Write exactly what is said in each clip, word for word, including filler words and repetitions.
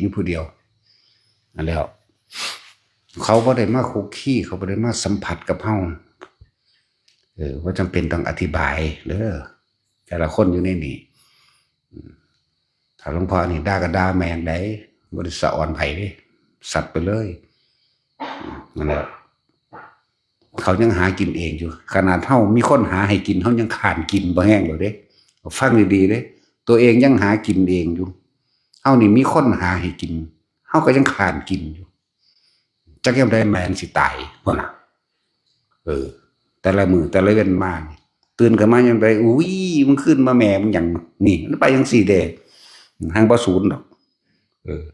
อยู่ผู้เดียว นั่นแหล้ว เขาบ่ได้มาคุกคี เขาบ่ได้มาสัมผัสกับเฮา เออ บ่จำเป็นต้องอธิบายเด้อ แต่ละคนอยู่ในนี่ อืม ถ้าหลวงพ่อนี่ด่าก็ด่าแม่งได้ บ่ได้สะออนไผเด้ สัตว์ไปเลย อืม นั่นแหละ เขายังหากินเองอยู่ ขนาดเฮามีคนหาให้กิน เฮายังค้านกินบ่แฮงเลยเด้ ฟังดีๆเด้ ตัวเองยังหากินเองอยู่ เฮานี่มีคนหาให้กิน เฮาก็ยังค้านกินอยู่ จักยามใดแม่นสิตาย พุ่นน่ะ เออ แต่ละมื้อแต่ละเว็นมานี่ ตื่นขึ้นมายามใด อุ้ย มึงคืนมาแม่มึงหยัง นี่ มันไปจั่งซี้เด้ หังบ่สูนดอก เออ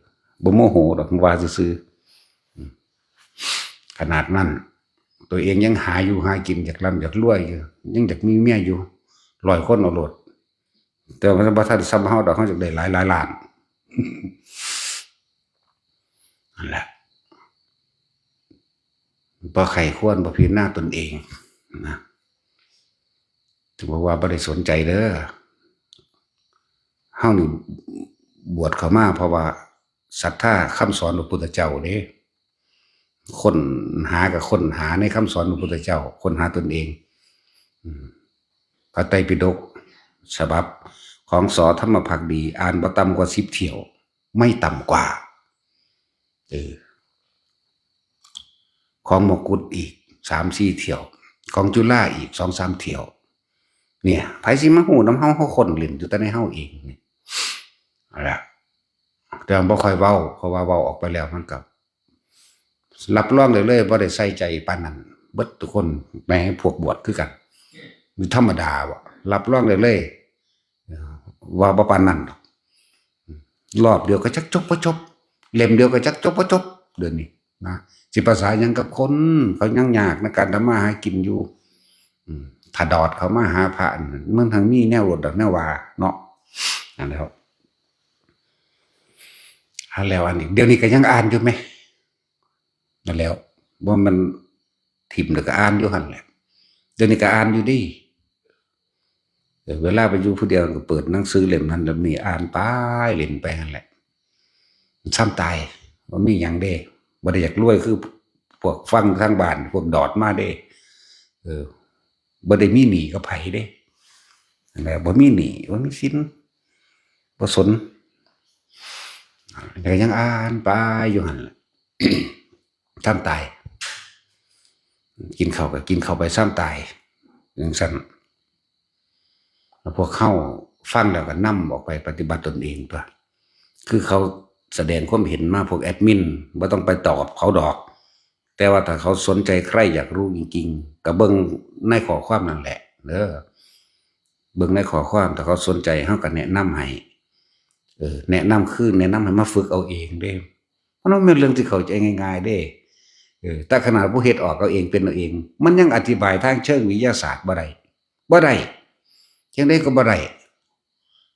บ่โมโหดอก ว่าซื่อๆ อืม ขนาดนั้น ตัวเองยังหาอยู่หากิน อยากร่ำอยากรวยอยู่ ยังอยากมีเมียอยู่ ร้อยคนเอาโลด แต่ว่าบ่ทันส่ำเฮาดอก เฮาอยากได้หลายหลายล้าน นั่นแหละ บ่ใคร่ครวญ บ่พิจารณาตนเองนะ ถึงบอกว่าบ่ได้สนใจเด้อ เฮานี่บวชเข้ามาเพราะว่าศรัทธาคำสอนพระพุทธเจ้าเด้ ค้นหาก็ค้นหาในคำสอนพระพุทธเจ้า ค้นหาตนเอง อืม พระไตรปิฎกฉบับของ ส.ธรรมภักดี อ่านบ่ต่ำกว่าสิบเที่ยว ไม่ต่ำกว่า เออ ของมกุฏอีกสามสี่เที่ยว ของจุฬาอีกสองสามเที่ยว เนี่ย ไผสิมาฮู้นำเฮา เฮาค้นเล่นอยู่แต่ในเฮาเองนี่ นั่นล่ะ แต่บ่ค่อยเว้า เพราะว่าเว้าออกไปแล้วมันก็ รับรองได้เลย บ่ได้ใส่ใจปานนั้น เบิดทุกคน แม้พวกบวชคือกัน มีธรรมดาบ่ รับรองได้เลย ว่าบ่ปานนั้นดอก รอบเดียวก็จักจบบ่จบ เล่มเดียวก็จักจบบ่จบ เดี๋ยวนี้นะ สิภาษาหยังกับคน เขายังยากในการทำมาหากินอยู่ อืม ถ้าดอดเข้ามาหาพระนั่น มันทั้งมีแนวโลดดอกแนวว่าเนาะ นั่นแหล้ว อันแล้วอันนี้ เดี๋ยวนี้ก็ยังอ่านอยู่ไหม นั่นแหล้ว ว่ามันถิ่มแล้วก็อ่านอยู่หั่นแหละ เดี๋ยวนี้ก็อ่านอยู่เด้ เออ เวลาไปอยู่ผู้เดียวก็เปิดหนังสือเล่มนั้นเล่มนี้ อ่านไปเล่นไปหั่นแหละ ซ้ำตาย บ่มีหยังเด้ บ่ได้อยากรวยคือพวกฟังทางบ้าน พวกดอดมาเด้ เออ บ่ได้มีหนี้กับไผเด้ นั่นแหละ บ่มีหนี้ บ่มีสิน บ่สน แต่ก็ยังอ่านไปอยู่หั่นแหละ ซ้ำตาย กินข้าวก็กินข้าวไปซ้ำตาย จั่งซั้น แล้วพวกเฮาฟังแล้วก็นำออกไปปฏิบัติตนเองตั๊ว คือเขาแสดงความเห็นมา พวกแอดมิน บ่ต้องไปตอบเขาดอก แต่ว่าถ้าเขาสนใจใคร่อยากรู้จริงๆ ก็เบิ่งในข้อความนั่นแหละเด้อ เบิ่งในข้อความ ถ้าเขาสนใจ เฮาก็แนะนำให้ เออ แนะนำคือแนะนำให้มาฝึกเอาเองเด้ มันบ่แม่นเรื่องที่เข้าใจง่ายๆเด้ เออ แต่ขนาดผู้เฮ็ดออกเอาเองเป็นเอาเอง มันยังอธิบายทางเชิงวิทยาศาสตร์บ่ได้ บ่ได้ จั่งใดก็บ่ได้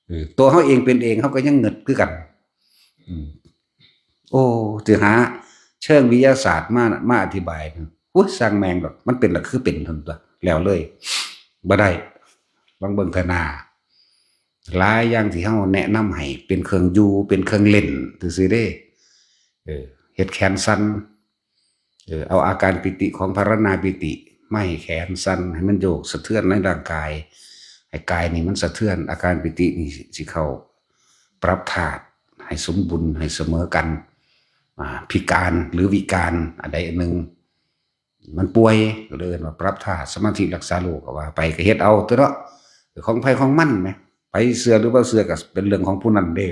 เออ ตัวเฮาเองเป็นเอง เฮาก็ยังงึดคือกัน อืม โอ้ สิหาเชิงวิทยาศาสตร์มา มาอธิบายนะ อุ๊ย ช่างแม่งดอก มันเป็นละคือเป็นเท่านั้นตั๊ว แล้วเลย บ่ได้ ลองเบิ่งเทื่อหน้า หลายอย่างที่เฮาแนะนำให้เป็นเครื่องอยู่ เป็นเครื่องเล่นซื่อๆเด้ เออ เฮ็ดแขนสั่น เออ เอาอาการปิติของพรรณนาปิติมาให้แขนสั่น ให้มันโยกสะเทือนในร่างกาย ให้กายนี่มันสะเทือน อาการปิตินี่สิเข้าปรับธาตุให้สมบูรณ์ ให้เสมอกัน อ่า พิการหรือวิการ อันใดอันหนึ่ง มันป่วย ก็เลยเอิ้นว่าปรับธาตุ สมาธิรักษาโรค ก็ว่าไป ก็เฮ็ดเอาตั๊วเนาะ ของไผของมันแหม ไผเชื่อหรือบ่เชื่อก็เป็นเรื่องของผู้นั้นเด้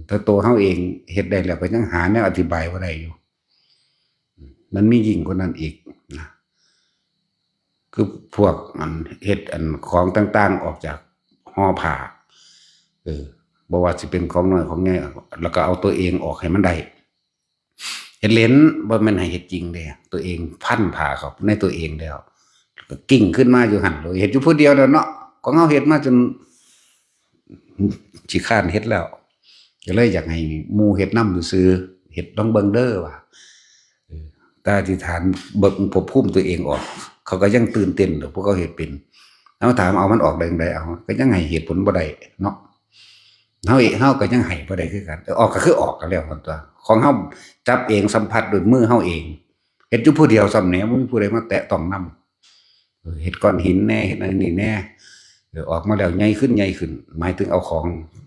แต่ตัวเฮาเองเฮ็ดได้แล้ว ก็ยังหาแนวอธิบายบ่ได้อยู่ มันมียิ่งกว่านั้นอีกนะ คือพวกอันเฮ็ดอันของต่างๆออกจากห่อผ้า เออ บ่ว่าสิเป็นของน้อยของใหญ่ แล้วก็เอาตัวเองออกให้มันได้ เฮ็ดเล่น บ่แม่นให้เฮ็ดจริงเด้ ตัวเองพันผ้าเข้าในตัวเองแล้ว แล้วก็กิ่งขึ้นมาอยู่หั่น เฮ็ดอยู่ผู้เดียวแล้วเนาะ ของเฮาเฮ็ดมาจนขี้คร้านเฮ็ดแล้ว ก็เลยอยากให้หมู่เฮ็ดนำซื่อๆ เฮ็ดลองเบิ่งเด้อว่า เออ แต่อธิษฐานเบิ่งภพภูมิตัวเองออก เขาก็ยังตื่นเต้นดอก พวกเขาเฮ็ดเป็น เอาถามเอามันออกได้จั่งใด เอา ก็ยังให้เหตุผลบ่ได้เนาะ เฮาเองเฮาก็ยังให้บ่ได้คือกัน เออ ออกก็คือออกกันแล้วหั่นตั๊ว ของเฮาจับเองสัมผัสด้วยมือเฮาเอง เฮ็ดอยู่ผู้เดียวซ้ำแหน่ บ่มีผู้ใดมาแตะต้องนำ เฮ็ดก้อนหินแหน่ เฮ็ดอันนี้แหน่ เออ ออกมาแล้วใหญ่ขึ้น ใหญ่ขึ้น หมายถึงเอาของ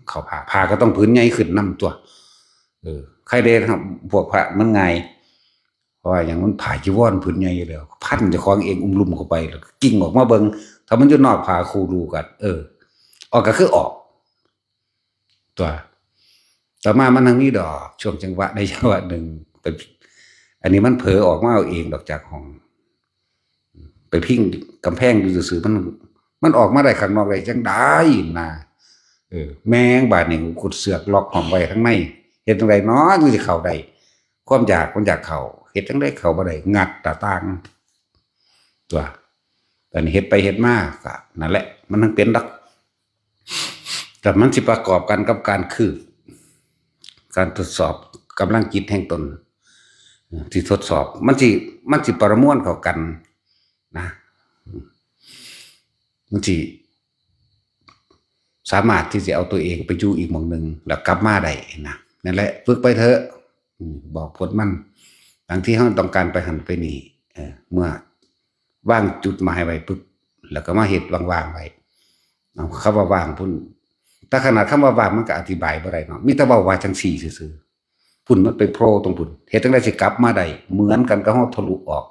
เข้าผ้า ผ้าก็ต้องผืนใหญ่ขึ้นนำตั๊ว เออ ใครได้ครับ พวกพระมันง่าย เพราะว่าอย่างมันผ้าจีวรผืนใหญ่อยู่แล้ว พันเจ้าของเองอุ้มลุ่มเข้าไป แล้วก็กิ่งออกมาเบิ่ง ถ้ามันอยู่นอกผ้าคู่รูกัน เออ ออกก็คือออก ตั๊ว ต่อมามันยังมีดอก ช่วงจังหวะใดจังหวะหนึ่ง แต่อันนี้มันเผลอออกมาเอาเองดอกจากห้อง ไปพิงกำแพงอยู่ซื่อๆ มัน มันออกมาได้ข้างนอกได้จังใดนะ เออ แม่งบาดนี้กูขุดเสือกล็อกห้องไว้ข้างใน เฮ็ดจังใดน้อ จึงสิเข้าได้ ความอยากมันอยากเข้า เฮ็ดจังใดเข้าบ่ได้ งัดหน้าต่าง ตั๊ว อันนี้เฮ็ดไปเฮ็ดมาก็นั่นแหละ มันทั้งเป็นดอก แต่มันสิประกอบกันกับการคืบ การทดสอบกำลังจิตแห่งตน ที่ทดสอบ มันสิ มันสิประมวลเข้ากันนะ มันสิสามารถที่จะเอาตัวเองไปอยู่อีกหม่องหนึ่ง แล้วกลับมาได้นะ นั่นแหละ ฝึกไปเถอะ อืม บอกผลมัน บางทีเราต้องการไปหั้นไปนี่ เออ เมื่อวางจุดหมายไว้ปุ๊บ แล้วก็มาเฮ็ดว่างๆไว้ เอา คำว่าว่างพุ้น แต่ขนาดคำว่าว่างมันก็อธิบายบ่ได้เนาะ มีแต่เว้าว่าจังซี่ซื่อๆ พุ้นมันไปโผล่ตรงพุ้น เฮ็ดจังใดสิกลับมาได้ เหมือนกันกับเราทะลุออก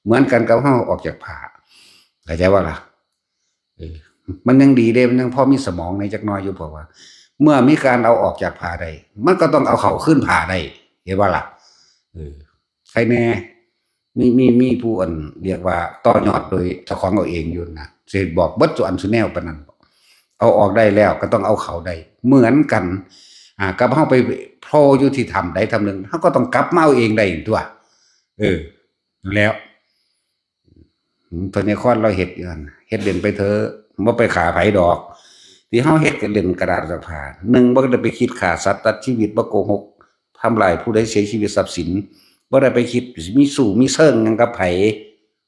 เหมือนกันกับเราออกจากผ้า เข้าใจบ่ล่ะ เออ มันยังดีเด้ มันยังพอมีสมองในจักหน่อยอยู่ เพราะว่า เมื่อมีการเอาออกจากผ้าได้ มันก็ต้องเอาเข้าคืนผ้าได้ เห็นบ่ล่ะ เออ ใครแน่ มี มี มีผู้อันเรียกว่าต่อยอดโดยเจ้าของเอาเองอยู่นะ สิบอกเบิดสุอันสุแนวปานนั้น เอาออกได้แล้วก็ต้องเอาเข้าได้ เหมือนกัน อ่า กับเราไปโผล่อยู่ที่ถ้ำใดถ้ำหนึ่ง เราก็ต้องกลับมาเอาเองได้ตั๊ว เออ แล้ว อืม พระนครเราเฮ็ดอยู่หั่น เฮ็ดเล่นไปเถอะ บ่ไปฆ่าไผดอก ที่เฮาเฮ็ดก็เล่นกระดาษสภา หนึ่ง บ่ได้ไปคิดฆ่าสัตว์ตัดชีวิต บ่โกหก ทำลายผู้ใดเสียชีวิตทรัพย์สิน บ่ได้ไปคิดมีสู้มีเซิงหยังกับไผ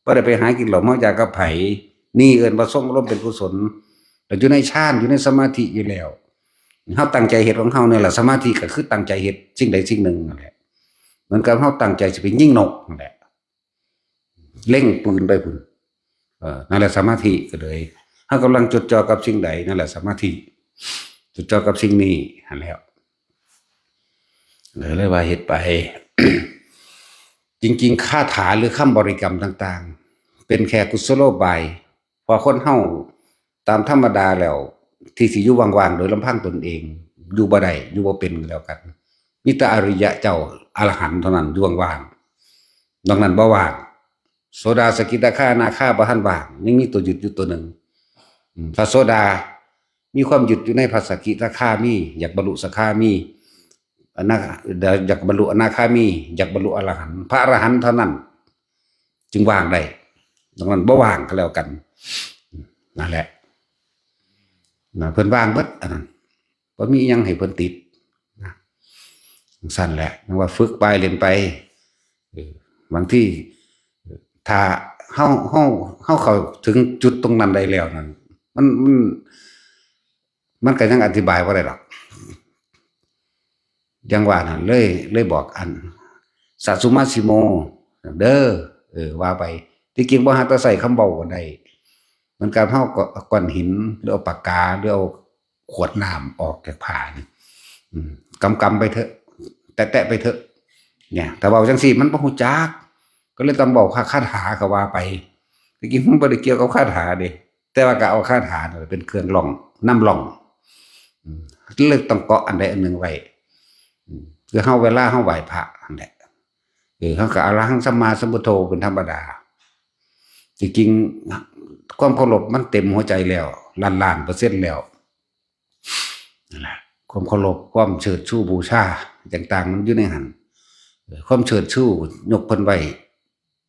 บ่ได้ไปหากินเหล้าเมายากับไผ นี่เอิ้นว่าทรงอารมณ์เป็นกุศล แล้วอยู่ในฌาน อยู่ในสมาธิอยู่แล้ว เฮาตั้งใจเฮ็ดของเฮานี่แหละ สมาธิก็คือตั้งใจเฮ็ดสิ่งใดสิ่งหนึ่งนั่นแหละ เหมือนกับเฮาตั้งใจสิไปยิงนกนั่นแหละ เล็งปืนไปพุ้น เอ่อ นั่นแหละสมาธิก็เลย เฮากำลังจดจ่อกับสิ่งใด นั่นแหละสมาธิ จดจ่อกับสิ่งนี้หั้นแหล้ว เลย เลยว่าเฮ็ดไป จริงๆ คาถาหรือคำบริกรรมต่างๆ เป็นแค่กุศโลบาย เพราะคนเฮาตามธรรมดาแล้ว ที่สิอยู่ว่างๆ โดยลำพังตนเอง อยู่บ่ได้ อยู่บ่เป็นก็แล้วกัน มีแต่อริยะเจ้าอรหันต์เท่านั้นอยู่ว่างๆ นอกนั้นบ่ว่าง โสดา สกิทาคา อนาคาบ่ทันว่าง ยังมีตัวยึดอยู่ตัวหนึ่ง อืม พระโสดา มีความยึดอยู่ในพระสกิทาคามี อยากบรรลุสกามี อนา อยากบรรลุอนาคามี อยากบรรลุอรหันต์ พระอรหันต์เท่านั้น จึงว่างได้ นอกนั้นบ่ว่างก็แล้วกัน นั่นแหละ นะ เพิ่นว่างเบิดอันนั้น บ่มีอิหยังให้เพิ่นติด นะ จั่งซั้นแหละ จั่งว่าฝึกไปเล่นไป เออ บางที ถ้าเฮา เฮา เฮาเข้าถึงจุดตรงนั้นได้แล้วนั่น มัน มัน มันก็ยังอธิบายบ่ได้ดอก อย่างว่านั่นเลย เลยบอกอัน สัสสุมาสิโม เด้อ เออ ว่าไป ที่จริงบ่หาแต่ใช้คำเว้าก็ได้ เหมือนกับเฮาก็เอาก้อนหิน หรือเอาปากกา หรือเอาขวดน้ำออกจากผ้านี่ อืม กำๆไปเถอะ แตะๆไปเถอะ เนี่ย แต่เว้าจั่งซี้มันบ่ฮู้จัก ก็เลยต้องเว้าคา คาถาก็ว่าไป ที่จริงมันบ่ได้เกี่ยวกับคาถาเด้ แต่ว่าก็เอาคาถานั่นแหละเป็นเครื่องร่อง นำร่อง อืม เลยต้องเกาะอันใดอันหนึ่งไว้ อืม คือเฮาเวลาเฮาไหว้พระนั่นแหละ เออ เฮาก็อรหังสัมมาสัมพุทโธเป็นธรรมดา ที่จริงความเคารพมันเต็มหัวใจแล้ว ล้านๆเปอร์เซ็นต์แล้ว นั่นแหละ ความเคารพ ความเชิดชูบูชาต่างๆ มันอยู่ในหั้น เออ ความเชิดชูยกเพิ่นไว้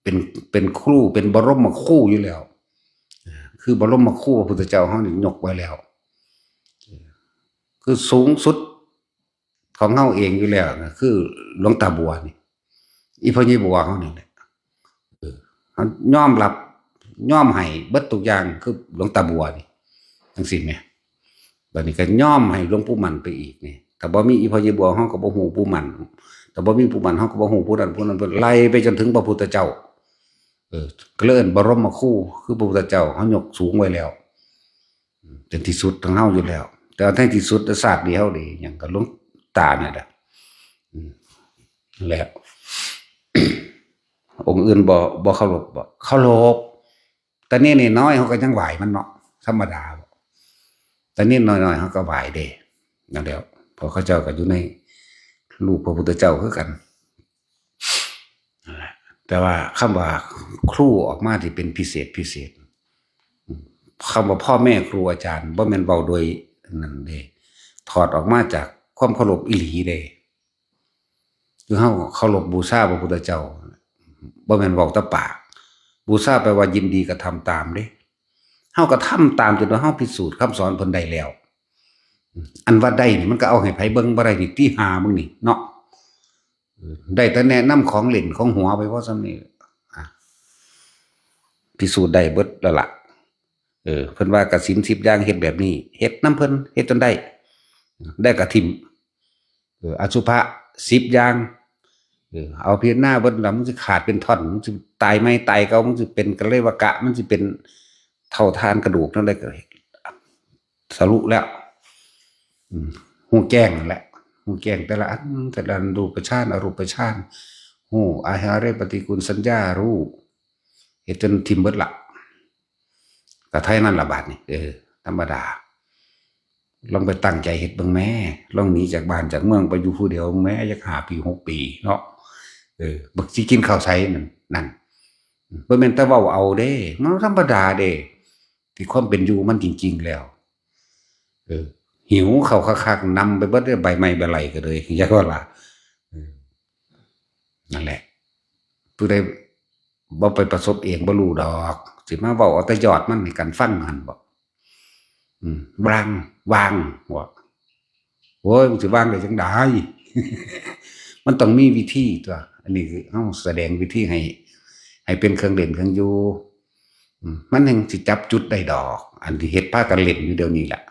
เป็น เป็นครู เป็นบรมครูอยู่แล้ว เออ คือบรมครูพระพุทธเจ้าเฮานี่ยกไว้แล้ว เออ คือสูงสุดของเฮาเองอยู่แล้วนะ คือหลวงตาบัวนี่ อีพ่อใหญ่บัวเฮานี่แหละ เออ เฮายอมรับ ยอมให้เบิดทุกอย่าง คือหลวงตาบัวนี่ จั่งซี้แหม บัดนี้ก็ยอมให้หลวงปู่มั่นไปอีกนี่ ถ้าบ่มีอีพ่อใหญ่บัว เฮาก็บ่ฮู้ปู่มั่น ถ้าบ่มีปู่มั่น เฮาก็บ่ฮู้ผู้นั้นผู้นั้น เพิ่นไล่ไปจนถึงพระพุทธเจ้า เออ ก็เลยเอิ้นบรมครู คือพระพุทธเจ้า เฮายกสูงไว้แล้ว เป็นที่สุดของเฮาอยู่แล้ว แต่ว่าในที่สุดชาติเดียวนี่ หยังก็หลวงตานี่แหละ อืม นั่นแหละ องค์อื่นบ่ บ่เคารพบ่ เคารพ แต่นี่น้อยๆ เฮาก็ยังไหว้มันเนาะ ธรรมดา แต่นี่น้อยๆ เฮาก็ไหว้เด้ นั่นแหละ เพราะเขาเจ้าก็อยู่ในรูปพระพุทธเจ้าคือกัน นั่นแหละ แต่ว่าคำว่าครูออกมาที่เป็นพิเศษพิเศษ คำว่าพ่อแม่ครูอาจารย์ บ่แม่นเว้าโดยนั่นเด้ ถอดออกมาจากความเคารพอีหลีเด้ คือเฮาเคารพบูชาพระพุทธเจ้า บ่แม่นเว้าแต่ปาก บูชาแปลว่ายินดีกระทำตามเด้ เฮากระทำตามจนว่าเฮาพิสูจน์คำสอนเพิ่นได้แล้ว อันว่าได้นี่มันก็เอาให้ไผเบิ่งบ่ได้นี่ ติ ห่ามึงนี่เนาะ ได้แต่แนะนำของเล่นของหัวไปพอส่ำนี้ อ่ะ พิสูจน์ได้เบิดแล้วล่ะ เออ เพิ่นว่ากสิณสิบอย่างเฮ็ดแบบนี้ เฮ็ดนำเพิ่น เฮ็ดจนได้ ได้กะถิ่ม เออ อสุภะสิบอย่าง เออ เอาพิจารณาเบิดแล้ว มึงสิขาดเป็นท่อน มึงสิตายใหม่ตายเก่า มึงสิเป็นกะเลวกะ มึงสิเป็นเท่าทานกระดูกนั่นเลย ก็สรุปแล้ว อืม ฮู้แจ้งนั่นแหละ ฮู้แจ้งแต่ละอัน แต่ละอัน รูปฌาน อรูปฌาน ฮู้อาหาเรปฏิกูลสัญญา ฮู้ เฮ็ดจนถิ่มเบิดละ ก็เท่านั้นละบาดนี่ เออ ธรรมดา ลองไปตั้งใจเฮ็ดเบิ่งแหม ลองหนีจากบ้านจากเมืองไปอยู่ผู้เดียวแหม จักห้าปี หกปีเนาะ เออ บักสิกินข้าวไสนั่น นั่น บ่แม่นแต่เว้าเอาเด้ มันธรรมดาเด้ ที่ความเป็นอยู่มันจริงๆ แล้ว เออ หิวข้าวคักๆ นำไปเบิดเด้อ ใบไม้ใบไหลก็เลย อยากว่าล่ะ เออ นั่นแหละ ผู้ใดบ่ไปประสบเองบ่รู้ดอก สิมาเว้าเอาแต่ยอดมันให้กันฟังหั่นบ่ อืม วาง วาง ว่า โอ้ย มันสิวางได้จังใด มันต้องมีวิธีตัว อันนี้คือเฮาแสดงวิธีให้ ให้เป็นเครื่องเล่นเครื่องอยู่ อืม มันยังสิจับจุดได้ดอก อันที่เฮ็ดพากันเล่นอยู่เดี๋ยวนี้แหละ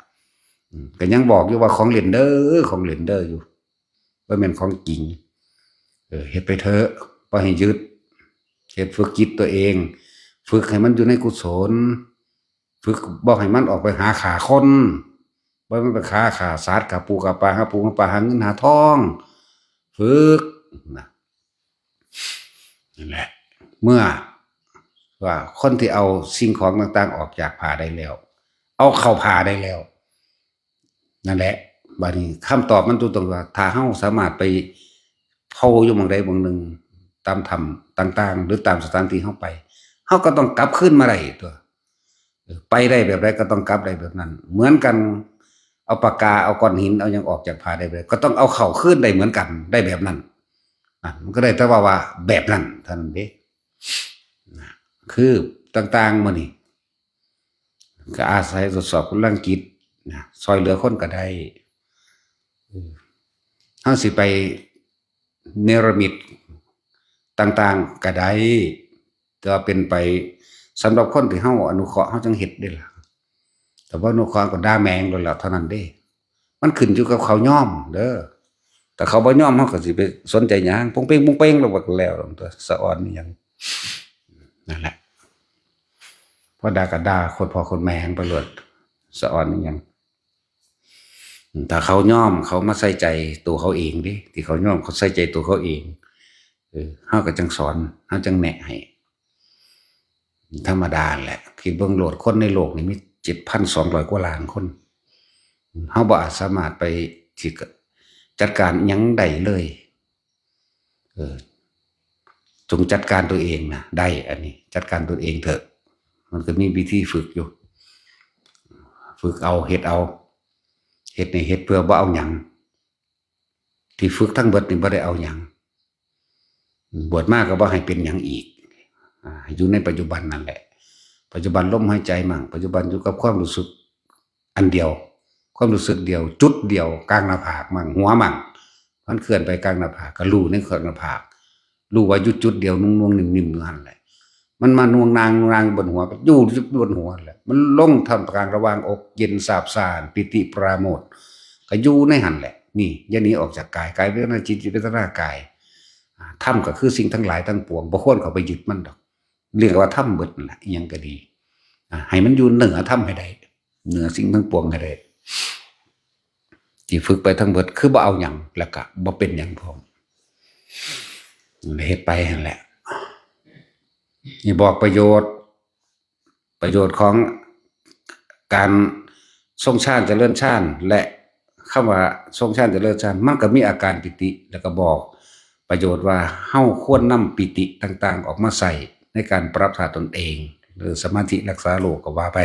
อืม ก็ยังบอกอยู่ว่าของเล่นเด้อ ของเล่นเด้ออยู่ บ่แม่นของจริง เออ เฮ็ดไปเถอะ บ่ให้ยึด เฮ็ดฝึกจิตตัวเอง ฝึกให้มันอยู่ในกุศล ฝึกบ่ให้มันออกไปหาฆ่าคน บ่ให้มันไปฆ่า ฆ่าสัตว์ ฆ่าปูฆ่าปลา หาปูหาปลา หาเงินหาทอง ฝึกนะ นั่นแหละ เมื่อว่าคนที่เอาสิ่งของต่างๆ ออกจากผ้าได้แล้ว เอาเข้าผ้าได้แล้ว นั่นแหละ บัดนี้คำตอบมันตรงๆว่า ถ้าเฮาสามารถไปเฝ้าอยู่หม่องใดหม่องหนึ่ง ตามถ้ำต่างๆ หรือตามสถานที่เฮาไป เฮาก็ต้องกลับคืนมาได้ตัว เออ ไปได้แบบใดก็ต้องกลับได้แบบนั้น เหมือนกัน เอาปากกา เอาก้อนหิน เอาหยังออกจากผ้าได้แบบใด ก็ต้องเอาเข้าคืนได้เหมือนกัน ได้แบบนั้น อ่ะ มันก็ได้แต่ว่า ว่าแบบนั้นเท่านั้นเด้ นะ คือต่างๆ มื้อนี้ ก็อาศัยทดสอบกำลังจิตนะ ซอยเหลือคนก็ได้ เออ เฮาสิไปเนรมิตต่างๆ ก็ได้ แต่ว่าเป็นไปสำหรับคนที่เฮาอนุเคราะห์ เฮาจังเฮ็ดเด้ล่ะ แต่บ่อนุเคราะห์ก็ด่าแมงโลดแล้วเท่านั้นเด้ มันขึ้นอยู่กับเขายอมเด้อ แต่เขาบ่ยอม เฮาก็สิไปสนใจหยัง ปงเป้งปงเป้งลงไปก็แล้วตัว สะออนอีหยัง นั่นแหละ พอด่าก็ด่าโคตรพ่อโคตรแม่ไปโลด สะออนอีหยัง ถ้าเขายอม เขามาใส่ใจตัวเขาเองเด้ ที่เขายอม เขาใส่ใจตัวเขาเอง เออ เฮาก็จังสอน เฮาจังแนะให้ ธรรมดาแหละ คิดเบิ่งโลด คนในโลกนี่มี เจ็ดพันสองร้อย กว่าล้านคน เฮาบ่อาจสามารถไปสิจัดการหยังได้เลย เออ จงจัดการตัวเองนะ ได้ อันนี้ จัดการตัวเองเถอะ มันก็มีวิธีฝึกอยู่ ฝึกเอา เฮ็ดเอา เฮ็ดนี่เฮ็ดเพื่อบ่เอาหยัง ที่ฝึกทั้งเบิดนี่บ่ได้เอาหยัง บวชมาก็บ่ให้เป็นหยังอีก อ่า อยู่ในปัจจุบันนั่นแหละ ปัจจุบันลมหายใจมั่ง ปัจจุบันอยู่กับความรู้สึกอันเดียว ความรู้สึกเดียว จุดเดียว กลางหน้าผากมั่ง หัวมั่ง มันเคลื่อนไปกลางหน้าผาก ก็รู้ในกลางหน้าผาก รู้ว่าอยู่จุดเดียว นุ่งๆ นิ่มๆ อยู่หั่นแหละ มันมาน่วงนางน่วงนางบนหัว ก็อยู่บนหัวแหละ มันลงท่ามกลางระหว่างอกเย็นสาบซ่าน ปีติปราโมทย์ ก็อยู่ในหันแหละ นี่ อย่าหนีออกจากกาย กายเวทนาจิต จิตเวทนากาย อ่า ธรรมก็คือสิ่งทั้งหลายทั้งปวง บ่ควรเข้าไปยึดมันดอก เรียกว่าธรรมเบิดนั่นแหละ อิหยังก็ดี อ่า ให้มันอยู่เหนือธรรมให้ได้ เหนือสิ่งทั้งปวงให้ได้ ที่ฝึกไปทั้งเบิด คือบ่เอาหยัง แล้วก็บ่เป็นหยังพร้อม เฮ็ดไปหั่นแหละ นี่บอกประโยชน์ ประโยชน์ของการทรงฌานเจริญฌาน และคำว่าทรงฌานเจริญฌาน มันก็มีอาการปีติ แล้วก็บอกประโยชน์ว่าเฮาควรนำปีติต่างๆ ออกมาใช้ในการปรับธาตุตนเอง หรือสมาธิรักษาโรคก็ว่าไป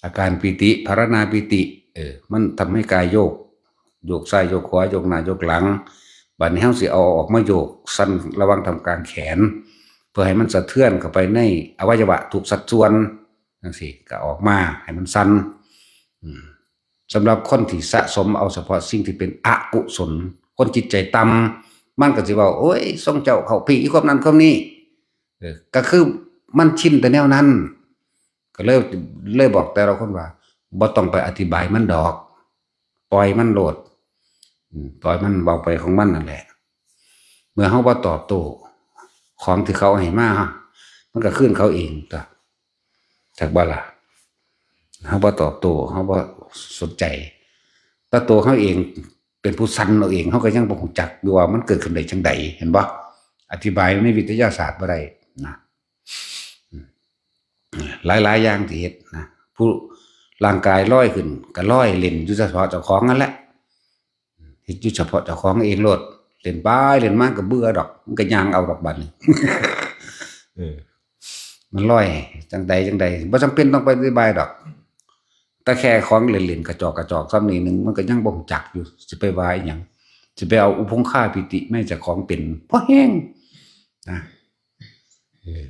อาการปีติ ภาวนาปีติ เออ มันทำให้กายโยก โยกซ้ายโยกขวา โยกหน้าโยกหลัง บัดนี้เฮาสิเอาออกมาโยก สั่นระหว่างท่ามกลางแขน เพื่อให้มันสะเทือนเข้าไปในอวัยวะทุกสัดส่วน จั่งซี้ ก็ออกมาให้มันสั่น อืม สำหรับคนที่สะสมเอาเฉพาะสิ่งที่เป็นอกุศล คนจิตใจต่ำ มันก็สิเว้า โอ้ย ทรงเจ้าเข้าพี้อีความนั้นความนี้ เออ ก็คือมันชินแต่แนวนั้น ก็เลย เลยบอกแต่ละคนว่า บ่ต้องไปอธิบายมันดอก ปล่อยมันโลด อืม ปล่อยมันเว้าไปของมันนั่นแหละ เมื่อเฮาบ่ตอบโต้ของที่เขาให้มา มันก็คืนเขาเองตั๊ว จักบ่ล่ะ เฮาบ่ตอบโต้ เฮาบ่สนใจ แต่ตัวเฮาเองเป็นผู้สั่นเอาเอง เฮาก็ยังบ่ฮู้จักอยู่ว่ามันเกิดขึ้นได้จั่งใด เห็นบ่ อธิบายในวิทยาศาสตร์บ่ได้นะ อืม หลายๆ อย่างที่เฮ็ดนะ ผู้ร่างกายลอยขึ้น ก็ลอยเล่นอยู่เฉพาะเจ้าของนั่นแหละ เฮ็ดอยู่เฉพาะเจ้าของเองโลด เล่นไปเล่นมาก็เบื่อดอก มันก็ย่างเอาดอกบัดนี้ เออ มันลอยจั่งใดจั่งใด บ่จำเป็นต้องไปอธิบายดอก แต่แค่ของเล่นๆ กระจอกกระจอกส่ำนี้หนึ่ง มันก็ยังบ่ฮู้จักอยู่ สิไปว่าอีหยัง สิไปเอาอุปงคาปีติมาให้เจ้าของเป็น พอแฮงนะ เออ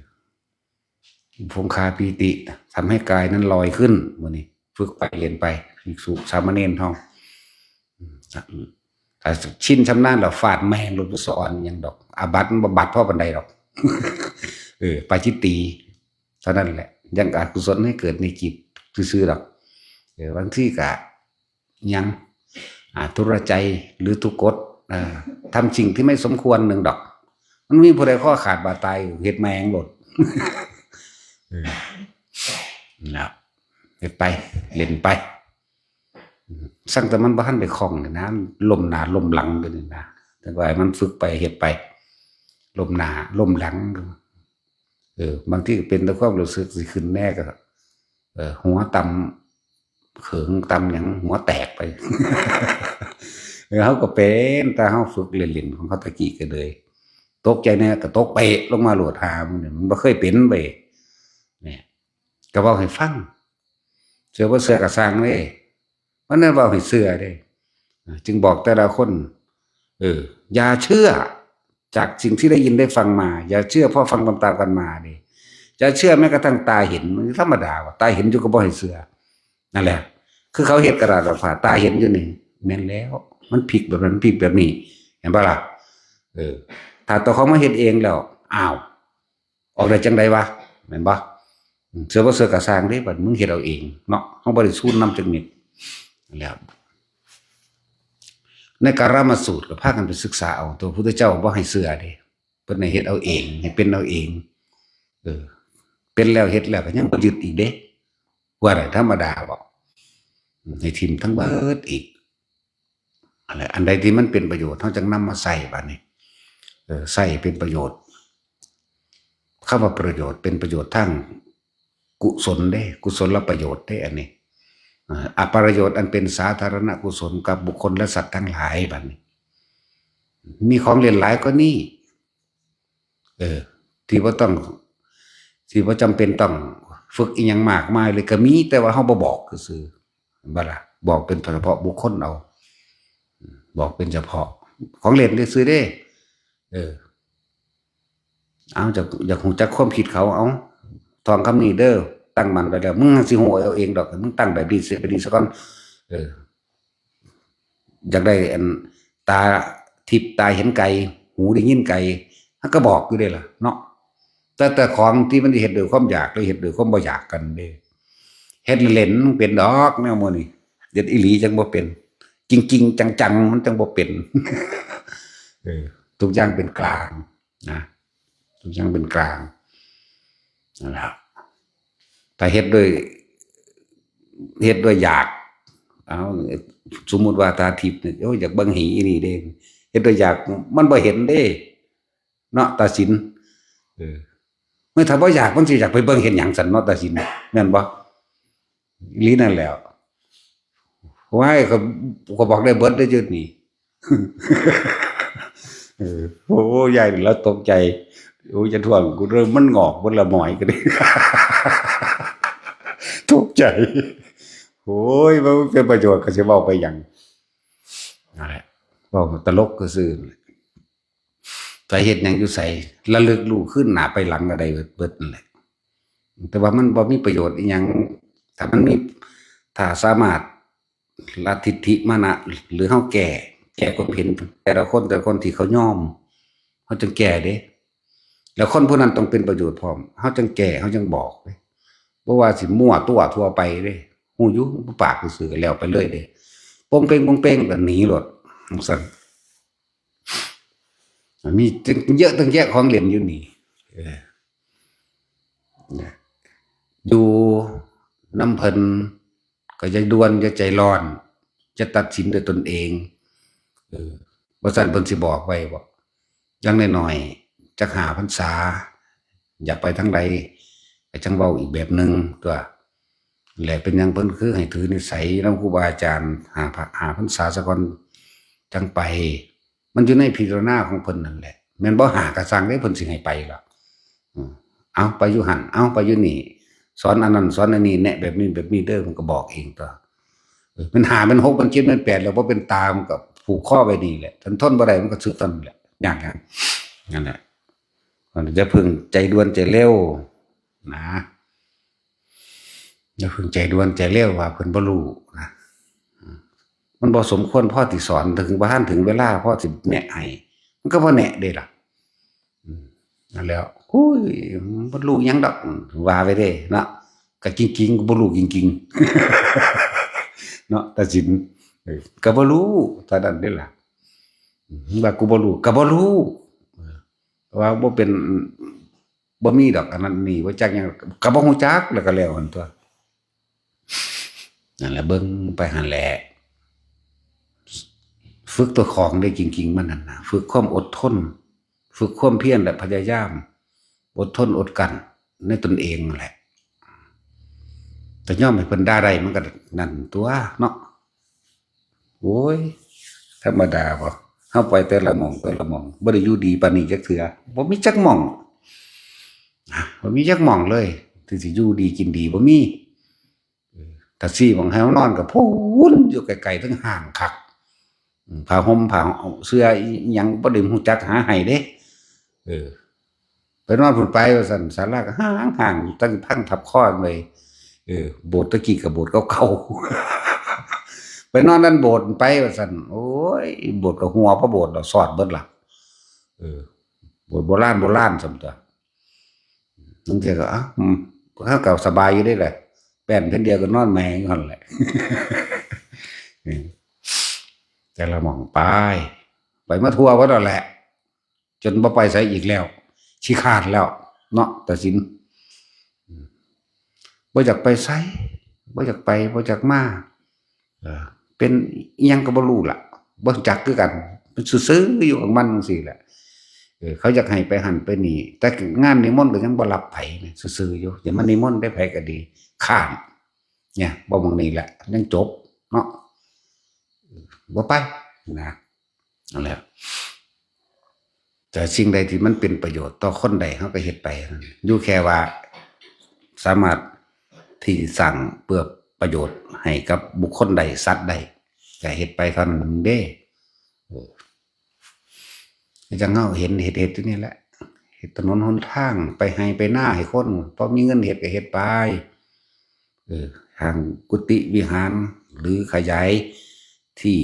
อุปงคาปีติ ทำให้กายนั้นลอยขึ้น มื้อนี้ ฝึกไปเล่นไป ภิกษุสามเณรเฮา อืม ถ้าชินชำนาญแล้ว ฟาดแม่งโลด บ่สอนหยังดอก อาบัติมันบ่บาดพอปานใดดอก เออ ปาจิตตีย์เท่านั้นแหละ ยังอกุศลให้เกิดในจิตซื่อๆดอก เออ บางทีก็ หยัง อ่า ทุรใจหรือทุกกฎ อ่า ทำสิ่งที่ไม่สมควรหนึ่งดอก มันมีผู้ใดคอขาดบาดตาย เฮ็ดแม่งโลด เออ นะ เฮ็ดไป เล่นไป สั่งแต่มันบ่ทันได้คล่องนี่นะ ล้มหน้าล้มหลังอยู่นี่นะ แต่ว่าให้มันฝึกไป เฮ็ดไป ล้มหน้าล้มหลัง เออ บางทีก็เป็นแต่ความรู้สึกสิขึ้นแน่ก็ เออ หัวต่ำ เขิงต่ำหยัง หัวแตกไป เออ เฮาก็เป็น แต่เฮาฝึกเล่นๆ ของเฮาตะกี้ก็เลย ตกใจแน่ก็ตกเปะลงมาโลด หามึงเนี่ย มันบ่เคยเป็นเว้ย เนี่ย ก็เว้าให้ฟัง เชื่อบ่เชื่อก็ซ่างเด้ มันนั่นเว้าให้เชื่อเด้ จึงบอกแต่ละคน เออ อย่าเชื่อจากสิ่งที่ได้ยินได้ฟังมา อย่าเชื่อเพราะฟังตามๆกันมาเด้ จะเชื่อแม้กระทั่งตาเห็น มันธรรมดาว่ะ ตาเห็นอยู่ก็บ่ให้เชื่อ นั่นแหละ คือเขาเฮ็ดกระดาษผ่า ตาเห็นอยู่นี่ แม่นแล้ว มันพลิกแบบนั้น พลิกแบบนี้ เห็นบ่ล่ะ เออ ถ้าตัวเขามาเฮ็ดเองแล้ว อ้าว ออกได้จั่งใดวะ แม่นบ่ อืม เชื่อบ่เชื่อก็ซ่างเด้ บัดมึงเฮ็ดเอาเองเนาะ เฮาบ่ได้ซูนนำจักเม็ด แล้ว ในกาลามสูตรก็พากันไปศึกษาเอา ตัวพุทธเจ้าบ่ให้เชื่อเด้ เพิ่นให้เฮ็ดเอาเอง ให้เป็นเอาเอง เออ เป็นแล้วเฮ็ดแล้วก็ยังบ่ยึดอีกเด้ ว่าได้ธรรมดาบ่ อืม ให้ถิ่มทั้งเบิดอีก อันใด อันใดที่มันเป็นประโยชน์ เฮาจั่งนำมาใช้บัดนี้ เออ ใช้เป็นประโยชน์ คำว่าประโยชน์เป็นประโยชน์ทางกุศลเด้ กุศลประโยชน์เด้อันนี้ เอ่อ อประโยชน์อันเป็นสาธารณกุศลกับบุคคลและสัตว์ทั้งหลายบัดนี้ มีของเล่นหลายกว่านี้ เออ ที่บ่ต้อง ที่บ่จำเป็นต้องฝึกอิหยังมากมายเลยก็มี แต่ว่าเฮาบ่บอกซื่อๆ บ่ล่ะ บอกเป็นเฉพาะบุคคลเอา บอกเป็นเฉพาะ ของเล่นซื่อๆเด้ เออ เอา อยาก อยากฮู้จักความคิดเขา เอา ท่องคำนี้เด้อ ตั้งมั่นไปแล้ว มึงสิฮู้เอาเองดอก มึงตั้งแบบนี้สิ แบบนี้ซะก่อน เออ อยากได้อันตาทิพย์ ตาเห็นไกล หูได้ยินไกล มันก็บอกอยู่เด้ล่ะเนาะ แต่แต่ของที่มันเฮ็ดด้วยความอยากหรือเฮ็ดด้วยความบ่อยากกันเด้ เฮ็ดเล่นๆมันเป็นดอกแนวมื้อนี้ เฮ็ดอีหลีจังบ่เป็น จริงๆจังๆมันจังบ่เป็น เออ ทุกอย่างเป็นกลางนะ ทุกอย่างเป็นกลางนั่นแหละ ถ้าเฮ็ดด้วย เฮ็ดด้วยอยาก เอา สมมุติว่าตาทิพย์เนี่ย โอ้ย อยากเบิ่งหีอีนี่เด้ เฮ็ดด้วยอยาก มันบ่เห็นเด้ เนาะ ตาสิน เออ เมื่อถ้าบ่อยาก มันสิอยากไปเบิ่งเห็นหยังซั่นเนาะ ตาสิน แม่นบ่ อีหลีนั่นแหล้ว ว้าย เขา เขาบอกได้เบิดได้จุดนี้ เออ โอ้ ยายนี่แล้วตกใจ โอ้ จะถ่วงกูเริ่มมันงอกเบิดละหมอยก็ได้ ตกใจ โอ้ย มันเป็นประโยชน์ก็สิเว้าไปหยัง นั่นแหละ เว้าตลกก็ซื่อ ไปเฮ็ดหยังอยู่ไส ระลึกรู้คืนหน้าไปหลังก็ได้เบิดนั่นแหละ แต่ว่ามันบ่มีประโยชน์อีหยัง ถ้ามันมี ถ้าสามารถละทิฏฐิมานะ หรือเฮาแก้ แก้ความเห็นแต่ละคน แต่ละคนที่เขายอม เฮาจังแก้เด้ แล้วคนผู้นั้นต้องเป็นประโยชน์พร้อม เฮาจังแก้ เฮาจังบอกเด้ บ่ว่าสิมั่วตัวทั่วไปเด้ ฮู้อยู่ ปากซื่อๆก็แล้วไปเลยเด้ ปงเปงปงเปงก็หนีโลด จั่งซั้น มีตั้งเยอะตั้งแยะของเล่นอยู่นี่ เออ นะ อยู่นำเพิ่นก็อย่าด่วน อย่าใจร้อน จะตัดสินด้วยตนเอง เออ บ่ซั้นเพิ่นสิบอกไว้บ่ อย่างน้อยๆ จักห้าพรรษา อยากไปทางใด ก็จั่งเว้าอีกแบบหนึ่งตั๊ว และเป็นหยังเพิ่นคือให้ถือนิสัยนำครูบาอาจารย์ ห้าพะ ห้าพรรษาซะก่อน จั่งไป มันอยู่ในพิจารณาของเพิ่นนั่นแหละ แม่นบ่ ห้าก็ซังเด้ เพิ่นสิให้ไปล่ะ อืม เอาไปอยู่หั่น เอาไปอยู่นี่ สอนอันนั้น สอนอันนี้ แนะแบบนี้แบบนี้เด้อ มันก็บอกเองตั๊ว เออ มันห้า มันหก มันเจ็ด มันแปด แล้วบ่เป็นตา มันก็ผูกคอไว้นี่แหละ ทน ทนบ่ได้ มันก็สึกตอนนั้นแหละ ยากหยัง นั่นแหละ อย่าเพิ่งใจด่วนใจเร็วนะ อย่าเพิ่งใจด่วนใจเร็วว่าเพิ่นบ่รู้นะ อืม มันบ่สมควรพอสิสอน ถึงบ่ทันถึงเวลาพอสิแนะให้ มันก็บ่แนะเด้ล่ะ อืม นั่นแหล้ว โอ้ย บ่รู้หยังดอก ว่าไปเด้เนาะ ก็จริงๆ ก็บ่รู้จริงๆ เนาะ ตาสิน เออ ก็บ่รู้ เท่านั้นเด้ล่ะ อืม ว่ากูบ่รู้ ก็บ่รู้ เออ ว่าบ่เป็น บ่มีดอกอันนั้นนี่ บ่จักหยัง ก็บ่ฮู้จัก แล้วก็แล้วหั่นตั๊ว นั่นแหละ เบิ่งไปหั่นแหละ ฝึกตัวของได้จริงๆ มันนั่นน่ะ ฝึกความอดทน ฝึกความเพียรและพยายาม อดทนอดกลั้นในตนเองนั่นแหละ แต่ยอมให้เพิ่นด่าได้มันก็นั่นตั๊วเนาะ โอ้ย ธรรมดาบ่ เฮาไปแต่ละหม่องแต่ละหม่อง บ่ได้อยู่ดีปานนี้จักเทื่อ บ่มีจักหม่อง นะ บ่มีจักหม่องเลย ที่สิอยู่ดีกินดี บ่มี เออ ถ้าซี้หม่องให้เฮานอนก็พู้น อยู่ไกลๆ เทิงห้างคัก อืม ผ้าห่มผ้าเสื่ออิหยังบ่ได้ฮู้จักหาให้เด้ เออ ไปนอนพุ้นไปว่าซั่น ศาลาก็ห่างๆ ตั้งพังทับคอเลย เออ โบสถ์ตะกี้ก็โบสถ์เก่าๆ ไปนอนด้านโบสถ์ไปว่าซั่น โอ้ย โบสถ์ก็หัวพระโบสถ์ดอก สอดเบิดล่ะ เออ โบสถ์โบราณโบราณส่ำตั๊ว บางเทื่อก็ อ้าว อืม เฮาก็สบายอยู่เด้ล่ะ แป้นแผ่นเดียวก็นอนแหมงอยู่หั่นแหละ เออ แต่ละหม่องไป ไปมาทั่วเบิดแล้วแหละ จนบ่ไปไสอีกแล้ว ขี้คร้านแล้ว เนาะ ตาสิน อืม บ่อยากไปไส บ่อยากไป บ่อยากมา เออ เป็นอิหยังก็บ่รู้ล่ะ บ่จักคือกัน มันซื่อๆอยู่ของมันจั่งซี้แหละ เออ เขาอยากให้ไปหั่นไปนี่ แต่งานนิมนต์ก็ยังบ่รับไผนี่ ซื่อๆอยู่ อย่ามานิมนต์ได้ไผก็ดี คร้าน เนี่ย บ่หม่องนี้แหละ ยังจบ เนาะ บ่ไป นะ นั่นแหละ แต่สิ่งใดที่มันเป็นประโยชน์ต่อคนใด เฮาก็เฮ็ดไป อยู่แค่ว่าสามารถที่สร้างเพื่อประโยชน์ให้กับบุคคลใด สัตว์ใด ก็เฮ็ดไปเท่านั้นเด้ เออ จั่งเฮาเห็นเฮ็ด เฮ็ดอยู่นี่แหละ เฮ็ดถนนหนทาง ไปไฮ่ไปนาให้คน พอมีเงินเฮ็ดก็เฮ็ดไป เออ สร้างกุฏิวิหาร หรือขยายที่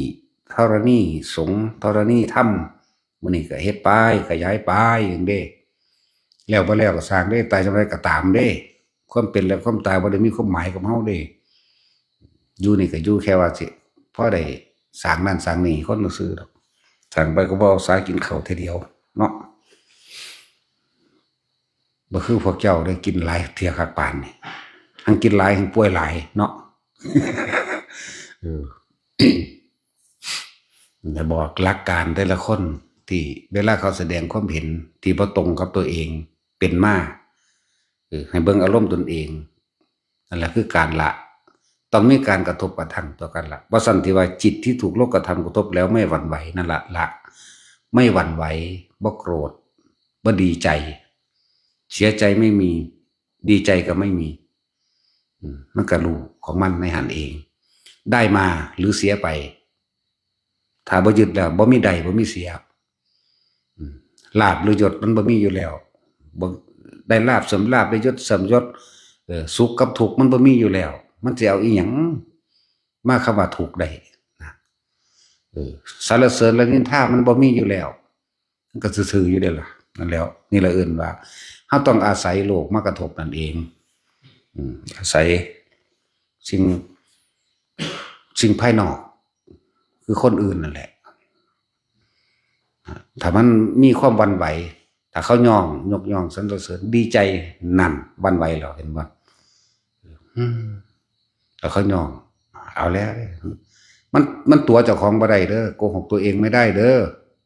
ธรณีสงฆ์ ธรณีธรรม มื้อนี้ก็เฮ็ดไป ขยายไปจั่งเด้ แล้วบ่แล้วก็ซ่างเด้ ตายจั่งใดก็ตามเด้ ความเป็นและความตายบ่ได้มีความหมายกับเฮาเด้ อยู่นี่ก็อยู่แค่ว่าสิพอได้สร้างนั่นสร้างนี่คนซื่อดอก สร้างไปก็บ่เอาสากินข้าวเทื่อเดียวเนาะ บ่คือพวกเจ้าได้กินหลายเทื่อคักปานนี่ ทั้งกินหลายทั้งป่วยหลายเนาะ เออ แต่บอกหลักการแต่ละคนที่เวลาเขาแสดงความเห็นที่บ่ตรงกับตัวเองเป็นมา เออ ให้เบิ่งอารมณ์ตนเอง นั่นแหละคือการละ ต้องมีการกระทบกระทั่งต่อกันละ บ่ซั้นที่ว่าจิตที่ถูกโลกธรรมกระทบแล้วไม่หวั่นไหวนั่นละ ละ ไม่หวั่นไหว บ่โกรธ บ่ดีใจ เสียใจไม่มี ดีใจก็ไม่มี อืม มันก็รู้ของมันในหั้นเอง ได้มาหรือเสียไป ถ้าบ่ยึดแล้ว บ่มีได้ บ่มีเสีย อืม ลาภหรือยศมันบ่มีอยู่แล้ว บ่ ได้ลาภเสริมลาภ ได้ยศเสริมยศ เออ สุขกับทุกข์มันบ่มีอยู่แล้ว มันสิเอาอีหยังมาคำว่าทุกข์ได้นะ เออ สรรเสริญและนินทามันบ่มีอยู่แล้ว มันก็ซื่อๆอยู่เด้ล่ะ นั่นแหล้ว นี่ละเอิ้นว่า เฮาต้องอาศัยโลกมากระทบนั่นเอง อืม อาศัยสิ่ง สิ่งภายนอก คือคนอื่นนั่นแหละ ถ้ามันมีความหวั่นไหว ถ้าเขาย่อง ยกย่อง สรรเสริญ ดีใจ นั่น หวั่นไหวแล้ว เห็นบ่ อืม แล้วเขาย่อง เอาแล้ว มัน มันตั๋วเจ้าของบ่ได้เด้อ โกหกตัวเองไม่ได้เด้อ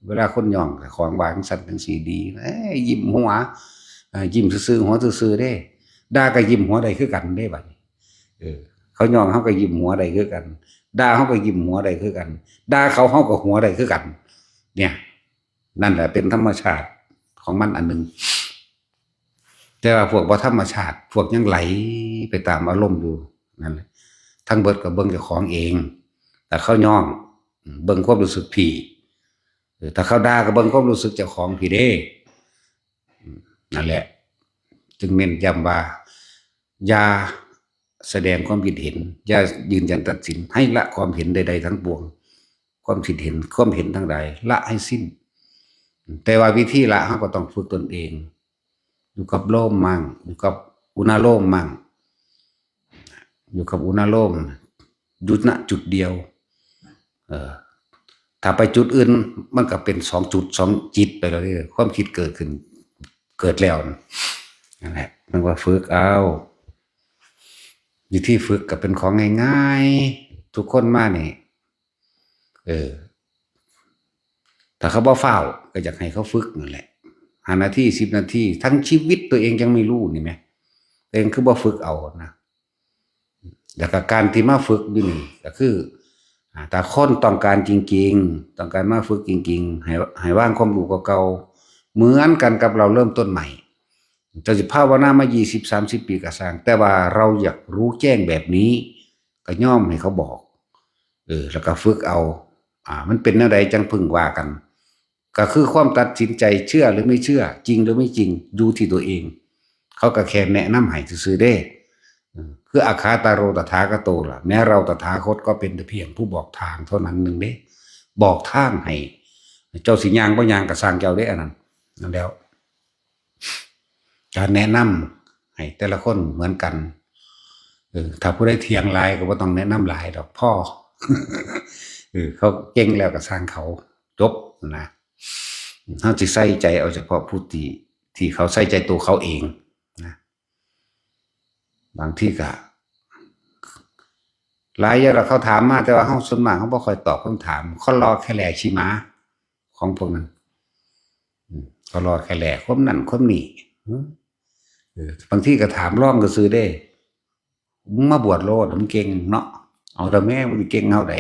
เวลาคนย่องเจ้าของว่าจั่งซั้นจั่งซี้ดี เอ้ย ยิ้มหัว เอ่อ ยิ้มซื่อๆ หัวซื่อๆเด้ ด่าก็ยิ้มหัวได้คือกันเด้บัดนี้ เออ เขาย่องเฮาก็ยิ้มหัวได้คือกัน ด่าเฮาก็ยิ้มหัวได้คือกัน ด่าเขาเฮาก็หัวได้คือกัน เนี่ย นั่นแหละเป็นธรรมชาติของมันอันหนึ่ง แต่ว่าพวกบ่ธรรมชาติ พวกยังไหลไปตามอารมณ์อยู่ นั่นแหละ ทั้งเบิดก็เบิ่งเจ้าของเอง ถ้าเขาย่อง เบิ่งความรู้สึกพี่ เออ ถ้าเขาด่าก็เบิ่งความรู้สึกเจ้าของพี่เด้ อืม นั่นแหละ จึงเน้นย้ำว่า อย่าแสดงความคิดเห็น อย่ายืนยันตัดสิน ให้ละความเห็นใดๆทั้งปวง ความคิดเห็น ความเห็นทั้งหลาย ละให้สิ้น แต่ว่าวิธีละ เราก็ต้องฝึกตนเอง อยู่กับโลมมั่ง อยู่กับอุณาโลมมั่ง อยู่กับอุณาโลม อยู่ ณ จุดเดียว เออ ถ้าไปจุดอื่น มันก็เป็นสองจุด สองจิตไปแล้วเด้อ ความคิดเกิดขึ้น เกิดแล้ว นั่นแหละ มันว่าฝึกเอา วิธีฝึกก็เป็นของง่ายๆ ทุกคนมานี่ เออ ถ้าเขาบ่ฟ้าว ก็อยากให้เขาฝึกนั่นแหละ ห้านาที สิบนาที ทั้งชีวิตตัวเองยังไม่รู้นี่แหม ตัวเองคือบ่ฝึกเอานะ แล้วก็การที่มาฝึกอยู่นี่ก็คือ อ่า ถ้าคนต้องการจริงๆ ต้องการมาฝึกจริงๆ ให้ ให้วางความรู้เก่าๆ เหมือนกันกับเราเริ่มต้นใหม่ เจ้าสิภาวนามา ยี่สิบ สามสิบ ปีก็ซ่าง แต่ว่าเราอยากรู้แจ้งแบบนี้ ก็ยอมให้เขาบอก เออ แล้วก็ฝึกเอา อ่า มันเป็นแนวใดจั่งพึงว่ากัน ก็คือความตัดสินใจเชื่อหรือไม่เชื่อ จริงหรือไม่จริง อยู่ที่ตัวเอง เขาก็แค่แนะนำให้ซื่อๆเด้ เออ คือ อาคาตาโร ตถาคโต ล่ะ แม้เราตถาคตก็เป็นแต่เพียงผู้บอกทางเท่านั้นหนึ่งเด้ บอกทางให้ เจ้าสิย่างบ่ย่างก็ซ่างเจ้าเด้ อันนั้น นั่นแล้ว การแนะนำให้แต่ละคนเหมือนกัน เออ ถ้าผู้ใดเถียงหลายก็บ่ต้องแนะนำหลายดอก พอ เออ เขาเก่งแล้วก็ซ่างเขา จบนะ เราสิใส่ใจเอาเฉพาะผู้ที่ ที่เขาใส่ใจตัวเขาเองนะ บางทีก็ หลายอย่างเราเขาถามมา แต่ว่าเราส่วนมากเราบ่ค่อยตอบคำถาม เขารอแค่แหล่ขี้หมา ของพวกนั้น อืม เขารอแค่แหล่ความนั่นความนี่ อืม เออ บางทีก็ถามลองซื่อๆเด้ มึงมาบวชโลด มึงเก่งเนาะ เอาแต่แม่มึงเก่งเท่าใด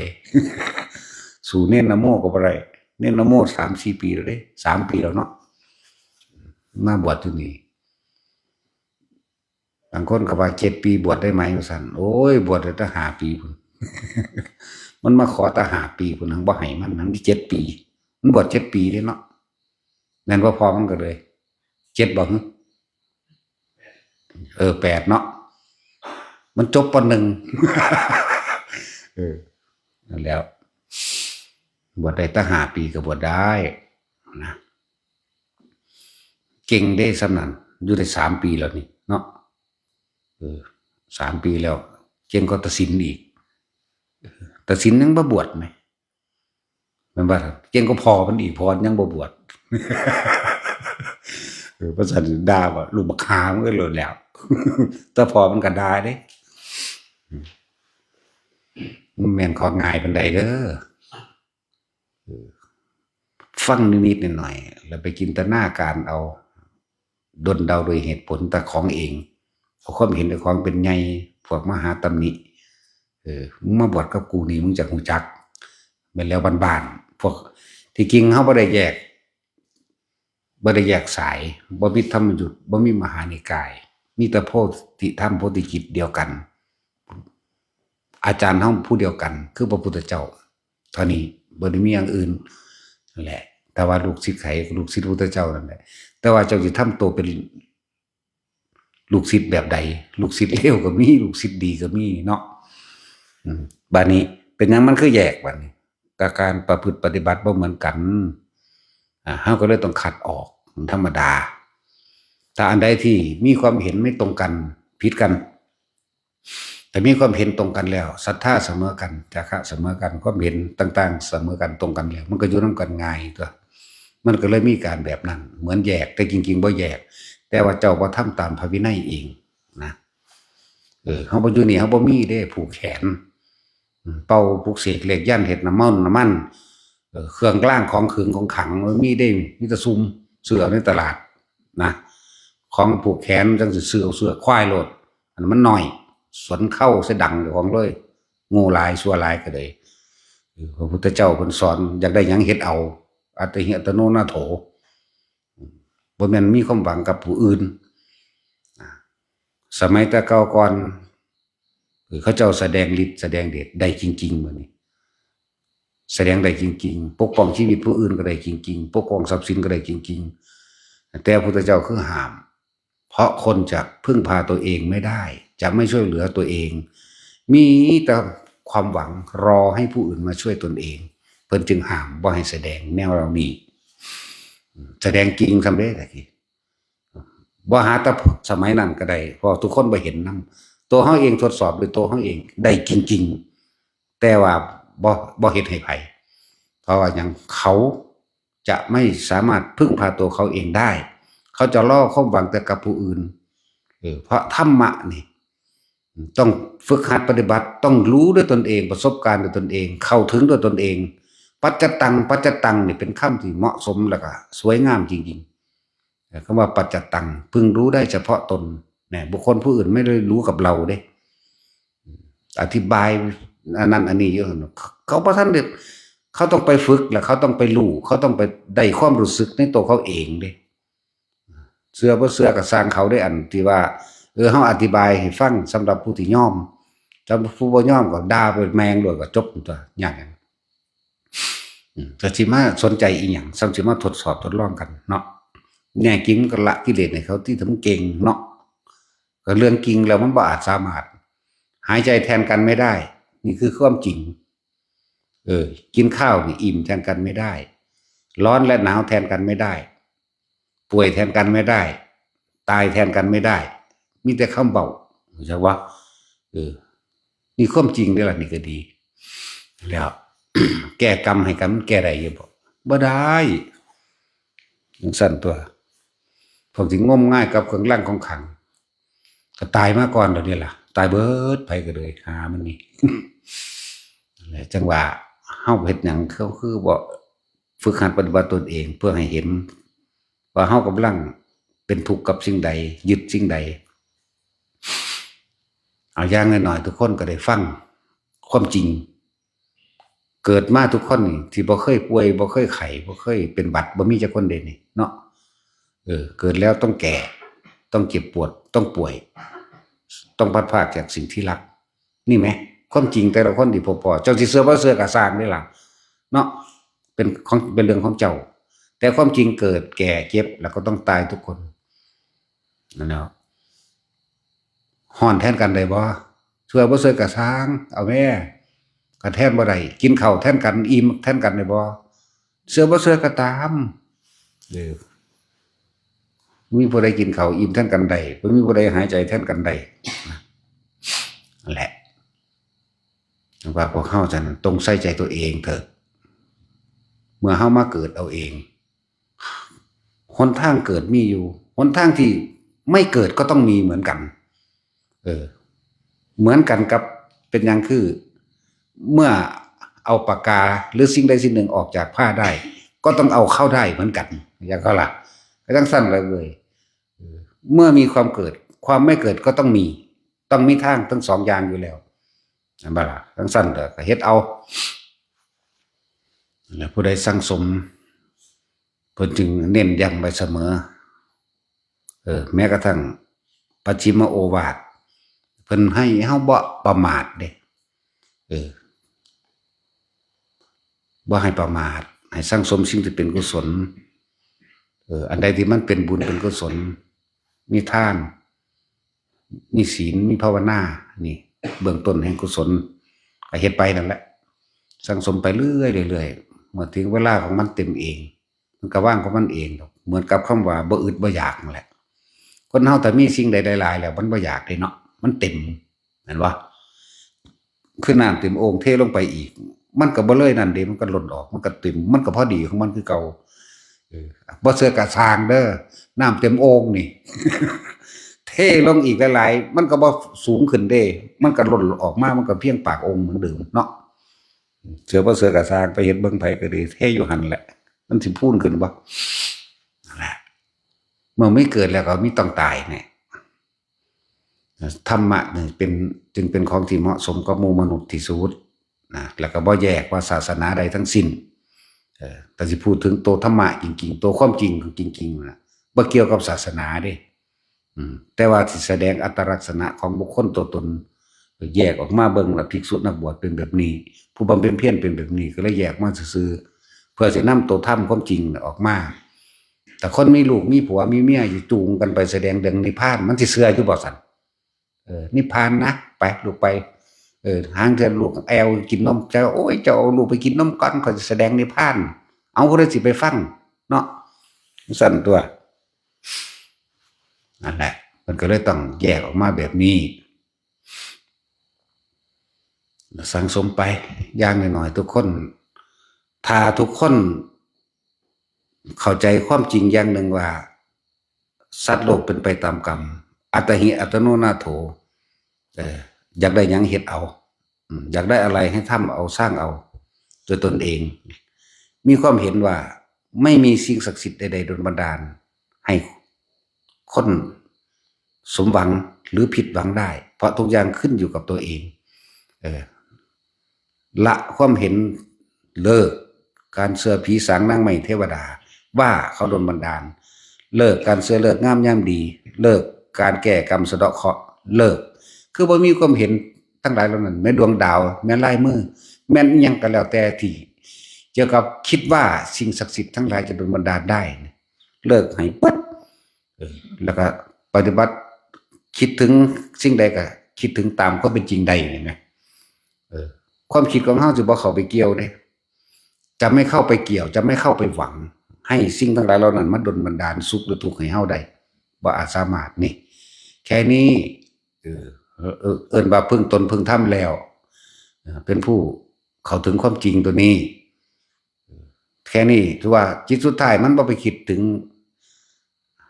สู้เณรนะโมก็บ่ได้ เณรนะโมสามสี่ปีแล้วเด้ สามปีแล้วเนาะ มาบวชที่นี่ บางคนก็ว่า "เจ็ดปีบวชได้ไหม" ว่าซั่น โอ้ย บวชได้ตั้งห้าปีพุ้น มันมาขอตั้งห้าปีพุ้น หั้งบ่ให้มัน หั้งเจ็ดปี มันบวชเจ็ดปีเด้เนาะ แม่นบ่ พ่อมันก็เลย เจ็ดบ่หึ เออ แปดเนาะ มันจบ ป.หนึ่ง เออ นั่นแล้ว บวชได้ตั้งห้าปีก็บวชได้ นะ เก่งเด้ส่ำนั้น อยู่ได้สามปีแล้วนี่เนาะ เออ สามปีแล้ว เก่งกว่าตาสินอีก ตาสินยังบ่บวชไหม แม่นบ่ล่ะ เก่งกว่าพ่อมันอีก พ่อยังบ่บวช เออ ว่าซั่น ด่าว่าลูกบักห่ามันก็โลดแล้ว แต่พ่อมันก็ด่าเด้ มันแม่นของง่ายปานใดเด้อ เออ ฟังนิดๆหน่อยๆ แล้วไปจินตนาการเอา ดลเดาโดยเหตุผลแต่ของเอง เอาความเห็นแต่ของเป็นใหญ่ พวกมาหาตำหนิ เออ มึงมาบวชกับกูนี่ มึงจักฮู้จัก แม่นแล้วบ้านๆ พวก ที่จริงเฮาบ่ได้แยก บ่ได้แยกสาย บ่มีธรรมยุต บ่มีมหานิกาย มีแต่โพธิธรรม โพธิจิตเดียวกัน อาจารย์เฮาผู้เดียวกัน คือพระพุทธเจ้า เท่านี้ บ่ได้มีอย่างอื่น นั่นแหละ แต่ว่าลูกศิษย์ไผก็ลูกศิษย์พระพุทธเจ้านั่นแหละ แต่ว่าเจ้าสิทำตัวเป็น ลูกศิษย์แบบใด ลูกศิษย์เลวก็มี ลูกศิษย์ดีก็มีเนาะ อืม บาดนี้เป็นหยังมันคือแยกบาดนี้ ก็การประพฤติปฏิบัติบ่เหมือนกัน อ่า เฮาก็เลยต้องคัดออก ธรรมดา ถ้าอันใดที่มีความเห็นไม่ตรงกัน ผิดกัน แต่มีความเห็นตรงกันแล้ว ศรัทธาเสมอกัน จาคะเสมอกัน ความเห็นต่างๆเสมอกัน ตรงกันแล้ว มันก็อยู่นำกันง่ายตั๊ว มันก็เลยมีการแบบนั้น เหมือนแยก แต่จริงๆบ่แยก แต่ว่าเจ้าบ่ทำตามพระวินัยเองนะ เออ เฮาบ่อยู่นี่ เฮาบ่มีเด้ ผูกแขน อืม เป่าปลุกเสกเลขยันต์ เฮ็ดน้ำมันต์ น้ำมันต์ เออ เครื่องรางของขลังของขลัง มันมีเด้ มีแต่ซุ่ม ซื้อเอาในตลาดนะ ของผูกแขนจั่งสิซื้อเอาเสื้อควายโลด อันนั้นมันน้อย สนเข้าใส่ดังเจ้าของเลย โง่หลาย ชั่วหลายก็เลย เออ พระพุทธเจ้าเพิ่นสอน อยากได้หยังเฮ็ดเอา อัตถิอัตโนนาโถ บ่แม่นมีความหวังกับผู้อื่น อ่า สมัยแต่เก่าก่อน เออ เขาเจ้าแสดงฤทธิ์แสดงเดชได้จริงๆ มื้อนี้ แสดงได้จริงๆ ปกป้องชีวิตผู้อื่นก็ได้จริงๆ ปกป้องทรัพย์สินก็ได้จริงๆ แต่พระพุทธเจ้าคือห้าม เพราะคนจะพึ่งพาตัวเองไม่ได้ จะไม่ช่วยเหลือตัวเอง มีแต่ความหวังรอให้ผู้อื่นมาช่วยตนเอง เพิ่นจึงห้ามบ่ให้แสดงแนวเหล่านี้ แสดงจริงซำเด้ ตะกี้ บ่หาแต่สมัยนั้นก็ได้ เพราะทุกคนบ่เห็นนำ ตัวเฮาเองทดสอบด้วยตัวเฮาเองได้จริงๆ แต่ว่าบ่ บ่เฮ็ดให้ไผ เพราะว่าหยัง เขาจะไม่สามารถพึ่งพาตัวเขาเองได้ เขาจะรอความหวังแต่กับผู้อื่น เออ เพราะธรรมะนี่ ต้องฝึกหัดปฏิบัติ ต้องรู้ด้วยตนเอง ประสบการณ์ด้วยตนเอง เข้าถึงด้วยตนเอง ปัจจตัง ปัจจตังนี่เป็นคำที่เหมาะสมแล้วก็สวยงามจริงๆ คำว่าปัจจตัง พึงรู้ได้เฉพาะตน เนี่ย บุคคลผู้อื่นไม่ได้รู้กับเราเด้ อธิบายอันนั้นอันนี้อยู่หั่น เขาบ่ทันได้ เขาต้องไปฝึก แล้วเขาต้องไปรู้ เขาต้องไปได้ความรู้สึกในตัวเขาเองเด้ เชื่อบ่เชื่อก็ซ่างเขาเด้ อันที่ว่า เออ เฮาอธิบายให้ฟังสำหรับผู้ที่ยอม สำหรับผู้บ่ยอมก็ด่าไปแม่งโลดก็จบตั๊ว ยากหยัง อืม ก็สิมาสนใจอีหยัง ซ้ำสิมาทดสอบทดลองกันเนาะ แน่จริงมันก็ละกิเลสให้เขาติ ถ้ามันเก่งเนาะ ก็เรื่องจริงแล้วมันบ่อาจสามารถ หายใจแทนกันไม่ได้ นี่คือความจริง เออ กินข้าวนี่อิ่มแทนกันไม่ได้ ร้อนและหนาวแทนกันไม่ได้ ป่วยแทนกันไม่ได้ ตายแทนกันไม่ได้ มีแต่คำเว้า เข้าใจบ่ เออ นี่ความจริงเด้อล่ะ นี่ก็ดี แล้ว แก้กรรมให้กัน มันแก้ได้อยู่บ่ บ่ได้ จั่งซั้นตั๊ว พวกที่งมงายกับเครื่องรางของขลัง ก็ตายมาก่อนแล้วนี่ล่ะ ตายเบิดไผก็เลย หามันนี่ นั่นแหละ จั่งว่าเฮาเฮ็ดหยัง เขาคือบ่ฝึกหัดปฏิบัติตนเอง เพื่อให้เห็น ว่าเฮากำลังเป็นทุกข์กับสิ่งใด ยึดสิ่งใด เอาอย่างน้อยๆ ทุกคนก็ได้ฟังความจริง เกิดมาทุกคนนี่ ที่บ่เคยป่วย บ่เคยไข้ บ่เคยเป็นหวัด บ่มีจักคนเด้นี่เนาะ เออ เกิดแล้วต้องแก่ ต้องเจ็บปวด ต้องป่วย ต้องพลัดพรากจากสิ่งที่รัก นี่แหม ความจริงแต่ละคนที่พบพ้อ เจ้าสิเชื่อบ่เชื่อก็ซ่างเด้ล่ะ เนาะ เป็นของ เป็นเรื่องของเจ้า แต่ความจริงเกิด แก่ เจ็บ แล้วก็ต้องตายทุกคน นั่นแหละ ฮ้อนแทนกันได้บ่ เชื่อบ่เชื่อก็ซ่าง เอาแหม ก็แทนบ่ได้ กินข้าวแทนกัน อิ่มแทนกันได้บ่ เชื่อบ่เชื่อก็ตาม เออ มีผู้ใดกินข้าวอิ่มแทนกันได้ บ่มีผู้ใดหายใจแทนกันได้ นั่นแหละ ว่าพวกเฮาฉะนั้นต้องใส่ใจตัวเองเถอะ เมื่อเฮามาเกิดเอาเอง หนทางเกิดมีอยู่ หนทางที่ไม่เกิดก็ต้องมีเหมือนกัน เออ เหมือนกันกับ เป็นหยังคือ เมื่อเอาปากกาหรือสิ่งใดสิ่งหนึ่งออกจากผ้าได้ ก็ต้องเอาเข้าได้เหมือนกัน อย่างเขาล่ะ ก็จั่งซั่นเลย เออ เมื่อมีความเกิด ความไม่เกิดก็ต้องมี ต้องมีทางทั้งสองอย่างอยู่แล้ว นั่นบ่ล่ะ จั่งซั่นเด้อ ก็เฮ็ดเอา แล้วผู้ใดสั่งสม เพิ่นจึงเน้นย้ำไว้เสมอ เออ แม้กระทั่งปัจฉิมโอวาท เพิ่นให้เฮาบ่ประมาทเด้ เออ บ่ให้ประมาท ให้สั่งสมสิ่งที่เป็นกุศล เออ อันใดที่มันเป็นบุญเป็นกุศล มีทาน มีศีล มีภาวนา นี่ เบื้องต้นแห่งกุศล ก็เฮ็ดไปนั่นแหละ สั่งสมไปเรื่อยๆ เรื่อยๆ เมื่อถึงเวลาของมันเต็มเอง มันก็ว่างของมันเองดอก เหมือนกับคำว่าบ่อึดบ่อยากนั่นแหละ คนเฮาถ้ามีสิ่งใดหลายๆ แล้ว มันบ่อยากเด้เนาะ มันเต็ม แม่นบ่ คือน้ำเต็มโอ่งเทลงไปอีก มันก็บ่เลยนั่นเด้ มันก็ล้นออก มันก็เต็ม มันก็พอดีของมันคือเก่า เออ บ่เชื่อก็ซ่างเด้อ น้ำเต็มโอ่งนี่ เทลงอีกหลายๆ มันก็บ่สูงขึ้นเด้ มันก็ล้นออกมา มันก็เพียงปากโอ่งเหมือนเดิมเนาะ เชื่อบ่เชื่อก็ซ่าง ไปเฮ็ดเบิ่ง ไผก็ดี เทอยู่หั่นแหละ มันสิพูนขึ้นบ่ นั่นแหละ เมื่อไม่เกิดแล้วก็มีต้องตายเนี่ย ธรรมะนี่เป็น จึงเป็นของที่เหมาะสมกับหมู่มนุษย์ที่สุดนะ แล้วก็บ่แยกว่าศาสนาใดทั้งสิ้น เออ แต่สิพูดถึงตัวธรรมะจริงๆ ตัวความจริงของจริงๆ นะ บ่เกี่ยวกับศาสนาเด้ อืม แต่ว่าสิแสดงอัตลักษณะของบุคคลตัวตน แยกออกมาเบิ่งว่าภิกษุนักบวชเป็นแบบนี้ ผู้บำเพ็ญเพียรเป็นแบบนี้ ก็เลยแยกมาซื่อๆ เพื่อสินำตัวธรรมความจริงน่ะออกมา แต่คนมีลูกมีผัวมีเมียอยู่จูงกันไปแสดงเรื่องนิพพาน มันสิเชื่ออยู่บ่ซั่น เออ นิพพานนะ ไปลูกไป เออ หางเทื่อลูกแอ่วกินนม เจ้า โอ้ย เจ้าเอาลูกไปกินนมก่อน ข้อยสิแสดงนิพพาน เอา ผู้ใดสิไปฟังเนาะ ซั่นตัว นั่นแหละ มันก็เลยต้องแยกออกมาแบบนี้ สั่งสมไป อย่างน้อยๆ ทุกคน ถ้าทุกคนเข้าใจความจริงอย่างหนึ่งว่า สัตว์โลกเป็นไปตามกรรม อัตตาหิ อัตตาโน นาโถ เออ อยากได้หยังเฮ็ดเอา อืม อยากได้อะไรให้ทำเอา สร้างเอา โดยตนเอง มีความเห็นว่าไม่มีสิ่งศักดิ์สิทธิ์ใดๆ ดลบันดาลให้คนสมหวังหรือผิดหวังได้ เพราะทุกอย่างขึ้นอยู่กับตัวเอง เออ ละความเห็น เลิกการเชื่อผีสางนางไม้เทวดา ว่าเขาดลบันดาล เลิกการเชื่อฤกษ์งามยามดี เลิกการแก้กรรมสะเดาะเคราะห์ เลิก คือบ่มีความเห็นทั้งหลายเหล่านั้น แม่นดวงดาว แม่นลายมือ แม่นอิหยังก็แล้วแต่ที่เกี่ยวกับคิดว่าสิ่งศักดิ์สิทธิ์ทั้งหลายจะดลบันดาลได้เนี่ย เลิกให้เบิด เออ แล้วก็ปฏิบัติ คิดถึงสิ่งใดก็คิดถึงตามความเป็นจริงได้ เห็นไหม เออ ความคิดของเฮาสิบ่เข้าไปเกี่ยวเด้ จะไม่เข้าไปเกี่ยว จะไม่เข้าไปหวัง ให้สิ่งทั้งหลายเหล่านั้นมาดลบันดาลสุขหรือทุกข์ให้เฮาได้ บ่อาจสามารถนี่ แค่นี้ เออ เออ เออ เอิ้นว่าพึ่งตนพึ่งธรรมแล้ว เออ เป็นผู้เข้าถึงความจริงตัวนี้ แค่นี้ถือว่าจิตสุดท้ายมันบ่ไปคิดถึง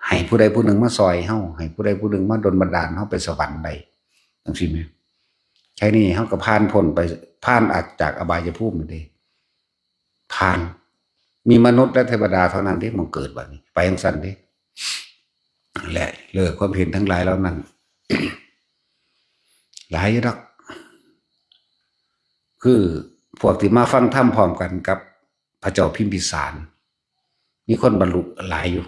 ให้ผู้ใดผู้หนึ่งมาซอยเฮา ให้ผู้ใดผู้หนึ่งมาดลบันดาลเฮาไปสวรรค์ได้ จั่งซี้แหม แค่นี้เฮาก็ผ่านพ้นไป ผ่านออกจากอบายภูมิเด้ ผ่าน มีมนุษย์และเทวดาเท่านั้นที่มองเกิดบัดนี้ ไปจั่งซั่นเด้ และเลิกความเห็นทั้งหลายเหล่านั้น หลายอยู่ดอก คือพวกที่มาฟังธรรมพร้อมกันกับพระเจ้าพิมพิสาร มีคนบรรลุหลายอยู่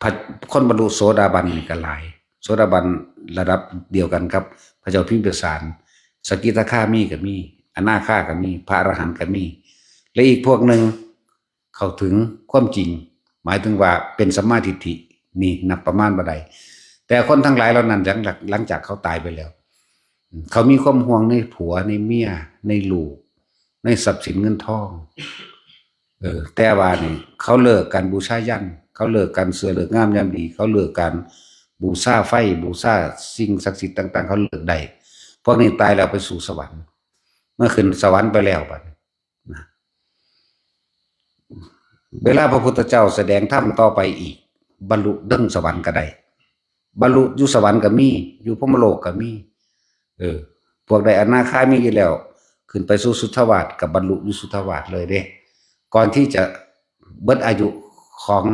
พระ คนบรรลุโสดาบันนี่ก็หลาย โสดาบันระดับเดียวกันกับพระเจ้าพิมพิสาร สกิทาคามีก็มี อนาคาก็มี พระอรหันต์ก็มี และอีกพวกหนึ่งเข้าถึงความจริง หมายถึงว่าเป็นสัมมาทิฏฐิ นี่นับประมาณบ่ได้ แต่คนทั้งหลายเหล่านั้นหลัง หลังจากเขาตายไปแล้ว เขามีความห่วงในผัว ในเมีย ในลูก ในทรัพย์สินเงินทอง ออ แต่ว่านี่เขาเลิกการบูชายัญ เขาเลิกการเชื่อเลิกงามยามดี เขาเลิกการบูชาไฟ บูชาสิ่งศักดิ์สิทธิ์ต่างๆ เขาเลิกได้ พวกนี้ตายแล้วไปสู่สวรรค์ เมื่อขึ้นสวรรค์ไปแล้วบัดนี้นะ เวลาพระพุทธเจ้าแสดงธรรมต่อไปอีก บรรลุเทิงสวรรค์ก็ได้ บรรลุอยู่สวรรค์ก็มี อยู่พรหมโลกก็มี เออ พวกได้อนาคามีอยู่แล้ว ขึ้นไปสู่สุทธาวาสก็บรรลุอยู่สุทธาวาสเลยเด้ ก่อนที่จะเบิดอายุของ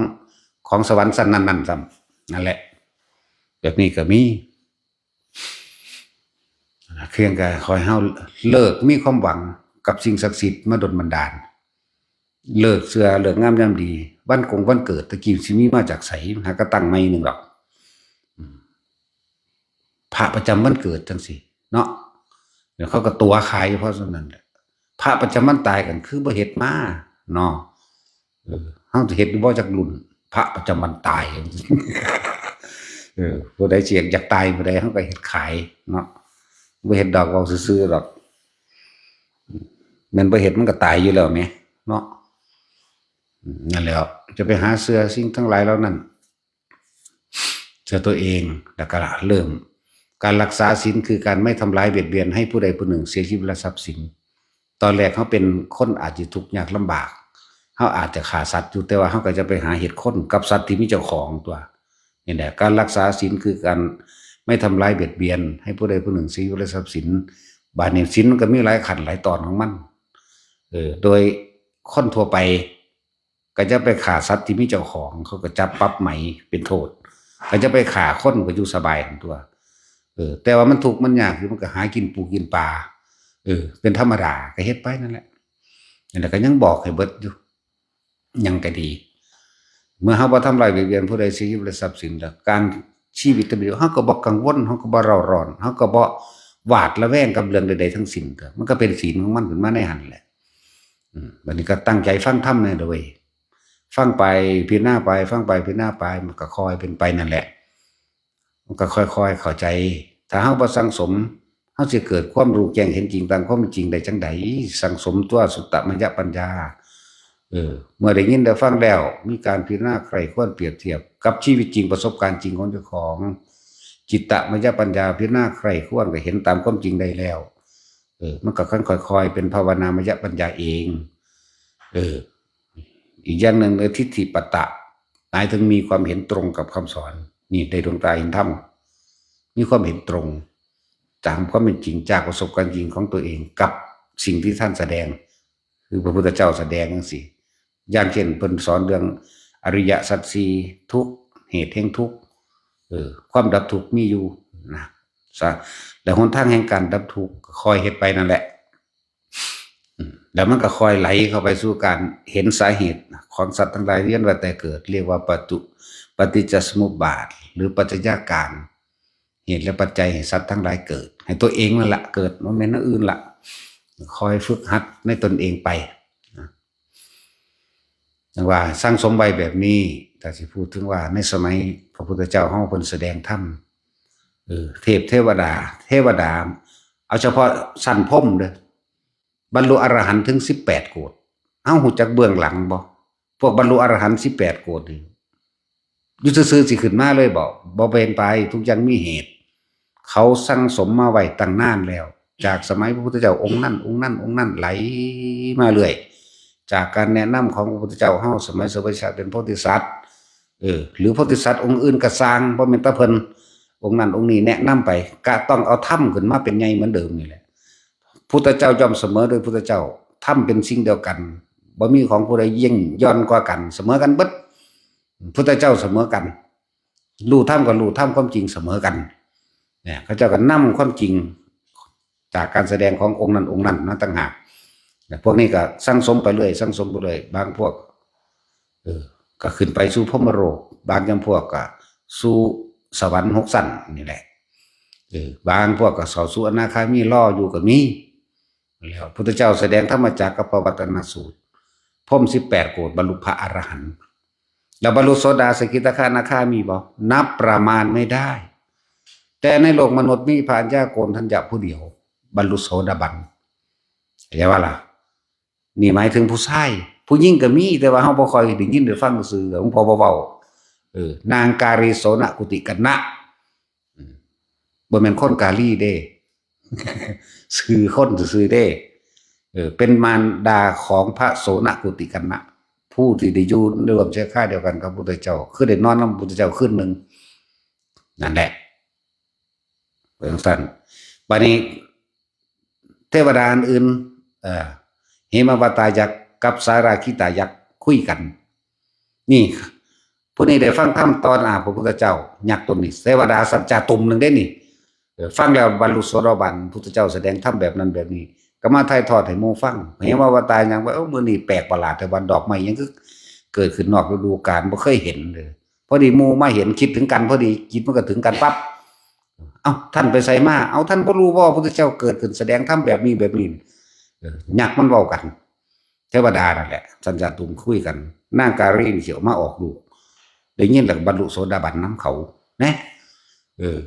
ของสวรรค์ชั้นนั้นๆ ซ้ำ นั่นแหละ แบบนี้ก็มี เพียงแต่ขอให้เฮาเลิกมีความหวังกับสิ่งศักดิ์สิทธิ์มาดลบันดาล เลิกเชื่อเลิกงามยามดี วันกงวันเกิดตะกี้สิมีมาจากไส หากระตั้งไม่หนึ่งดอก อืม พระประจำวันเกิดจังสิเนาะ เดี๋ยวเขาก็ตั๋วขายเพราะฉะนั้นแหละ พระประจำวันตายกันคือบ่เฮ็ดมาเนาะ เออ เฮาจะเฮ็ดอยู่บ่จักรุ่น พระประจำวันตาย เออ ผู้ใดสิอยากตายผู้ใด เฮาก็เฮ็ดขายเนาะ บ่เฮ็ดดอก เว้าซื่อๆดอก แม่นบ่เฮ็ดมันก็ตายอยู่แล้วแหมเนาะ นั่นแหละ จะไปหาเชื่อสิ่งทั้งหลายเหล่านั้น เชื่อตัวเอง แล้วก็เริ่ม การรักษาศีลคือการไม่ทำร้ายเบียดเบียนให้ผู้ใดผู้หนึ่งเสียชีวิตและทรัพย์สิน ตอนแรกเขาเป็นคนอาจจะทุกข์ยากลำบาก เขาอาจจะฆ่าสัตว์อยู่ แต่ว่าเขาก็จะไปหาเฮ็ดคนกับสัตว์ที่มีเจ้าของตัว นี่แหละ การรักษาศีลคือการไม่ทำร้ายเบียดเบียนให้ผู้ใดผู้หนึ่งเสียชีวิตและทรัพย์สิน บาดนี้ศีลมันก็มีหลายขั้นหลายตอนของมัน เออ โดยคนทั่วไป ก็จะไปฆ่าสัตว์ที่มีเจ้าของ เขาก็จับปรับไหมเป็นโทษ ก็จะไปฆ่าคนก็อยู่สบายของตัว เออ แต่ว่ามันทุกข์มันยากอยู่ มันก็หากินปูกินปลา เออ เป็นธรรมดา ก็เฮ็ดไปนั่นแหละ นั่นแหละ ก็ยังบอกให้เบิดอยู่ หยังก็ดี เมื่อเฮาบ่ทำร้ายเบียดเบียนผู้ใดเสียชีวิตและทรัพย์สินแล้ว การชีวิตตะบิดเฮาก็บ่กังวล เฮาก็บ่เร่าร้อน เฮาก็บ่หวาดระแวงกับเรื่องใดๆทั้งสิ้น มันก็เป็นศีลของมันขึ้นมาในหั่นแหละ อืม บัดนี้ก็ตั้งใจฟังธรรมแน่เด้อเว้ย ฟังไปพิจารณาไป ฟังไปพิจารณาไป มันก็ค่อยเป็นไปนั่นแหละ มันก็ค่อยๆเข้าใจ ถ้าเฮาบ่สั่งสม เฮาสิเกิดความรู้แจ้งเห็นจริงตามความเป็นจริงได้จั่งใด สั่งสมตัวสุตตมยปัญญา เออ เมื่อได้ยินได้ฟังแล้ว มีการพิจารณาใคร่ครวญเปรียบเทียบกับชีวิตจริงประสบการณ์จริงของเจ้าของ จิตตมยปัญญาพิจารณาใคร่ครวญก็เห็นตามความจริงได้แล้ว เออ มันก็ค่อยๆเป็นภาวนามยปัญญาเอง เออ อีกอย่างหนึ่งเลย ทิฏฐิปัตตะ หมายถึงมีความเห็นตรงกับคำสอน นี่ได้ดวงตาเห็นธรรม มีความเห็นตรงตามความเป็นจริงจากประสบการณ์จริงของตัวเองกับสิ่งที่ท่านแสดง คือพระพุทธเจ้าแสดงจั่งซี้ อย่างเช่นเพิ่นสอนเรื่องอริยสัจสี่ ทุกข์ เหตุแห่งทุกข์ เออ ความดับทุกข์มีอยู่นะ ซะ แล้วหนทางแห่งการดับทุกข์ก็ค่อยเฮ็ดไปนั่นแหละ อืม แล้วมันก็ค่อยไหลเข้าไปสู่การเห็นสาเหตุของสัตว์ทั้งหลายเวียนว่ายตายเกิด เรียกว่าปตุ ปฏิจจสมุปบาท หรือปัจจัยการ เหตุและปัจจัยให้สัตว์ทั้งหลายเกิด ให้ตัวเองนั่นละเกิด บ่แม่นอันอื่นละ คอยฝึกหัดในตนเองไปนะ จั่งว่าสั่งสมไว้แบบนี้ ถ้าสิพูดถึงว่าในสมัยพระพุทธเจ้าเฮาเพิ่นแสดงธรรม เออ เทพเทวดา เทวดา เอาเฉพาะชั้นพรหมเด้อ บรรลุอรหันต์ถึงสิบแปดโกฏ เฮาฮู้จักเบื้องหลังบ่ พวกบรรลุอรหันต์สิบแปดโกฏนี่ อยู่ซื่อๆสิขึ้นมาเลยบ่ บ่เป็นไป ทุกอย่างมีเหตุ เขาสั่งสมมาไว้ตั้งนานแล้ว จากสมัยพระพุทธเจ้าองค์นั้น องค์นั้น องค์นั้น ไหลมาเรื่อย จากการแนะนำของพระพุทธเจ้าเฮา สมัยสมเด็จพระสัมมาสัมพุทธเจ้าเป็นโพธิสัตว์ เออ หรือโพธิสัตว์องค์อื่นก็ซ่าง บ่แม่นแต่เพิ่น องค์นั้นองค์นี้แนะนำไป ก็ต้องเอาธรรมขึ้นมาเป็นใหญ่เหมือนเดิมนี่แหละ พุทธเจ้าย่อมเสมอโดยพุทธเจ้า ธรรมเป็นสิ่งเดียวกัน บ่มีของผู้ใดยิ่งย่อนกว่ากัน เสมอกันเบิด พุทธเจ้าเสมอกัน รู้ธรรมก็รู้ธรรมความจริงเสมอกัน เนี่ย เขาเจ้าก็นำความจริง จากการแสดงขององค์นั้นองค์นั้นมาต่างหาก แต่พวกนี้ก็สั่งสมไปเรื่อย สั่งสมไปเรื่อย บางพวก เออ ก็ขึ้นไปสู่พรหมโลก บางจำพวกก็สู่สวรรค์หกชั้นนี่แหละ เออ บางพวกก็เข้าสู่อนาคามีรออยู่ก็มี แล้วพุทธเจ้าแสดงธรรมจักรกัปปวัตตนสูตร พรหมสิบแปดโกฏบรรลุพระอรหันต์ แล้วบรรลุโสดาสกิทาคานาคามีบ่ นับประมาณไม่ได้ แต่ในโลกมนุษย์มีพระอัญญาโกณฑัญญะผู้เดียว บรรลุโสดาบัน เข้าใจว่าล่ะ นี่หมายถึงผู้ชาย ผู้หญิงก็มี แต่ว่าเฮาบ่ค่อยได้ยินได้ฟังซื่อๆ หลวงพ่อบ่เว้า เออ นางกาลีโสนกุติกัณณะ อืม บ่แม่นคนกาลีเด้ ชื่อคนซื่อๆ เด้ เออ เป็นมารดาของพระโสนกุติกัณณะ ผู้ที่ได้อยู่ร่วมเชื้อคาเดียวกันกับพระพุทธเจ้า คือได้นอนนำพระพุทธเจ้าคืนหนึ่ง นั่นแหละ เป็นจั่งซั่น บัดนี้ เทวดาอันอื่น เอ่อ เหมวตายักษ์กับสาราคิตายักษ์คุยกัน นี่ ผู้นี้ได้ฟังธรรมต่อหน้าพระพุทธเจ้า ยักษ์ตนนี้ เทวดาสัจจาตุมหนึ่งได้นี่ เออ ฟังแล้วบรรลุโสดาบัน พุทธเจ้าแสดงธรรมแบบนั้นแบบนี้ ก็มาถ่ายทอดให้หมู่ฟัง เหมวตายังว่า เอ้า มื้อนี้แปลกประหลาด แต่วันดอกไม้ยังคือเกิดขึ้นนอกฤดูกาล บ่เคยเห็นเลย พอดีหมู่มาเห็น คิดถึงกัน พอดีจิตมันก็ถึงกันปั๊บ เอ้า ท่านไปไสมา เอ้า ท่านบ่รู้บ่ พุทธเจ้าเกิดขึ้นแสดงธรรมแบบนี้แบบนี้ เออ ยักษ์มันเว้ากัน เทวดานั่นแหละ สัจจาตุมคุยกัน นางกาลีนี่สิออกมาออกลูก ได้ยินแล้วก็บรรลุโสดาบันนำเขา นะ เออ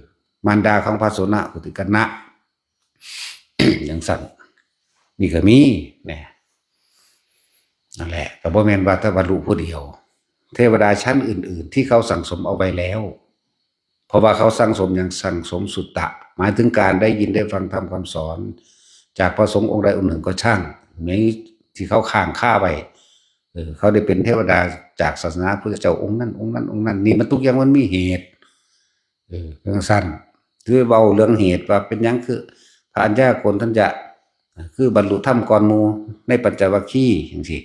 มารดาของพระโสนกุติกัณณะ จั่งซั่น นี่ก็มี นะ นั่นแหละ ก็บ่แม่นว่าแต่บรรลุผู้เดียว เทวดาชั้นอื่นๆ ที่เขาสั่งสมเอาไว้แล้ว เพราะว่าเขาสั่งสมหยัง สั่งสมสุตตะ หมายถึงการได้ยินได้ฟังธรรมคำสอน จากพระสงฆ์องค์ใดองค์หนึ่งก็ช่าง ในที่เขาค้างคาไว้ เออ เขาได้เป็นเทวดาจากศาสนาพุทธเจ้าองค์นั้น องค์นั้น องค์นั้น นี่มันทุกอย่างมันมีเหตุ เออ จั่งซั่น คือเว้าเรื่องเหตุว่าเป็นหยังคือ พระอัญญาโกณฑัญญะ คือบรรลุธรรมก่อนหมู่ในปัญจวัคคีย์จั่งซี้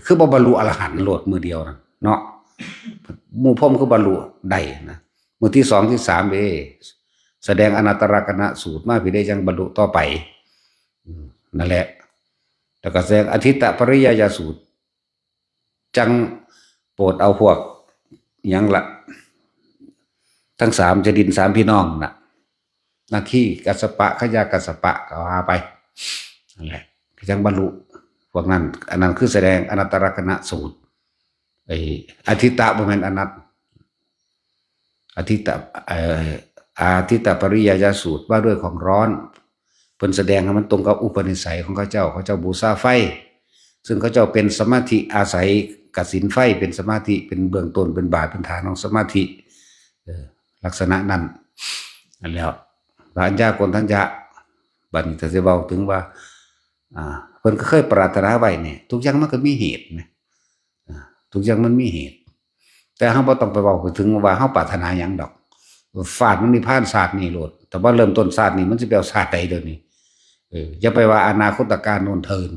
คือบ่บรรลุอรหันต์โลดมื้อเดียวนั่นเนาะ หมู่พรหมคือบรรลุได้นะ มื้อที่สองที่สามเด้ แสดงอนัตตลกรณสูตรมา พี้ได้จั่งบรรลุต่อไป อืม นั่นแหละ แล้วก็แสดงอทิตตปริยายสูตร จั่งโปรดเอาพวกหยังละ ทั้งสามชดินสามพี่น้องน่ะ นาคีกัสสปะ ขยากัสสปะ ก็ว่าไป นั่นแหละ จั่งบรรลุ พวกนั้น อันนั้นคือแสดงอนัตตลกรณสูตร ไอ้อทิตตะบ่แม่นอนัต อทิตตะ เอ่อ อทิตตปริยายสูตรว่าด้วยของร้อน เพิ่นแสดงให้มันตรงกับอุปนิสัยของเขาเจ้า เขาเจ้าบูชาไฟ ซึ่งเขาเจ้าเป็นสมาธิ อาศัยกสิณไฟเป็นสมาธิ เป็นเบื้องต้น เป็นบาท เป็นฐานของสมาธิ เออ ลักษณะนั้น นั่นแหล้ว พระอัญญาโกณฑัญญะ บัดนี้ถ้าสิเว้าถึงว่า อ่า เพิ่นก็เคยปรารถนาไว้นี่ ทุกอย่างมันก็มีเหตุนะ อ่า ทุกอย่างมันมีเหตุ แต่เฮาบ่ต้องไปเว้าไปถึงว่าเฮาปรารถนาหยังดอก ฟาดมันนิพพานชาตินี้โลด แต่ว่าเริ่มต้นชาตินี้มันสิไปเอาชาติใดเดี๋ยวนี้ เออ อย่าไปว่าอนาคตกาลโน่นเทิน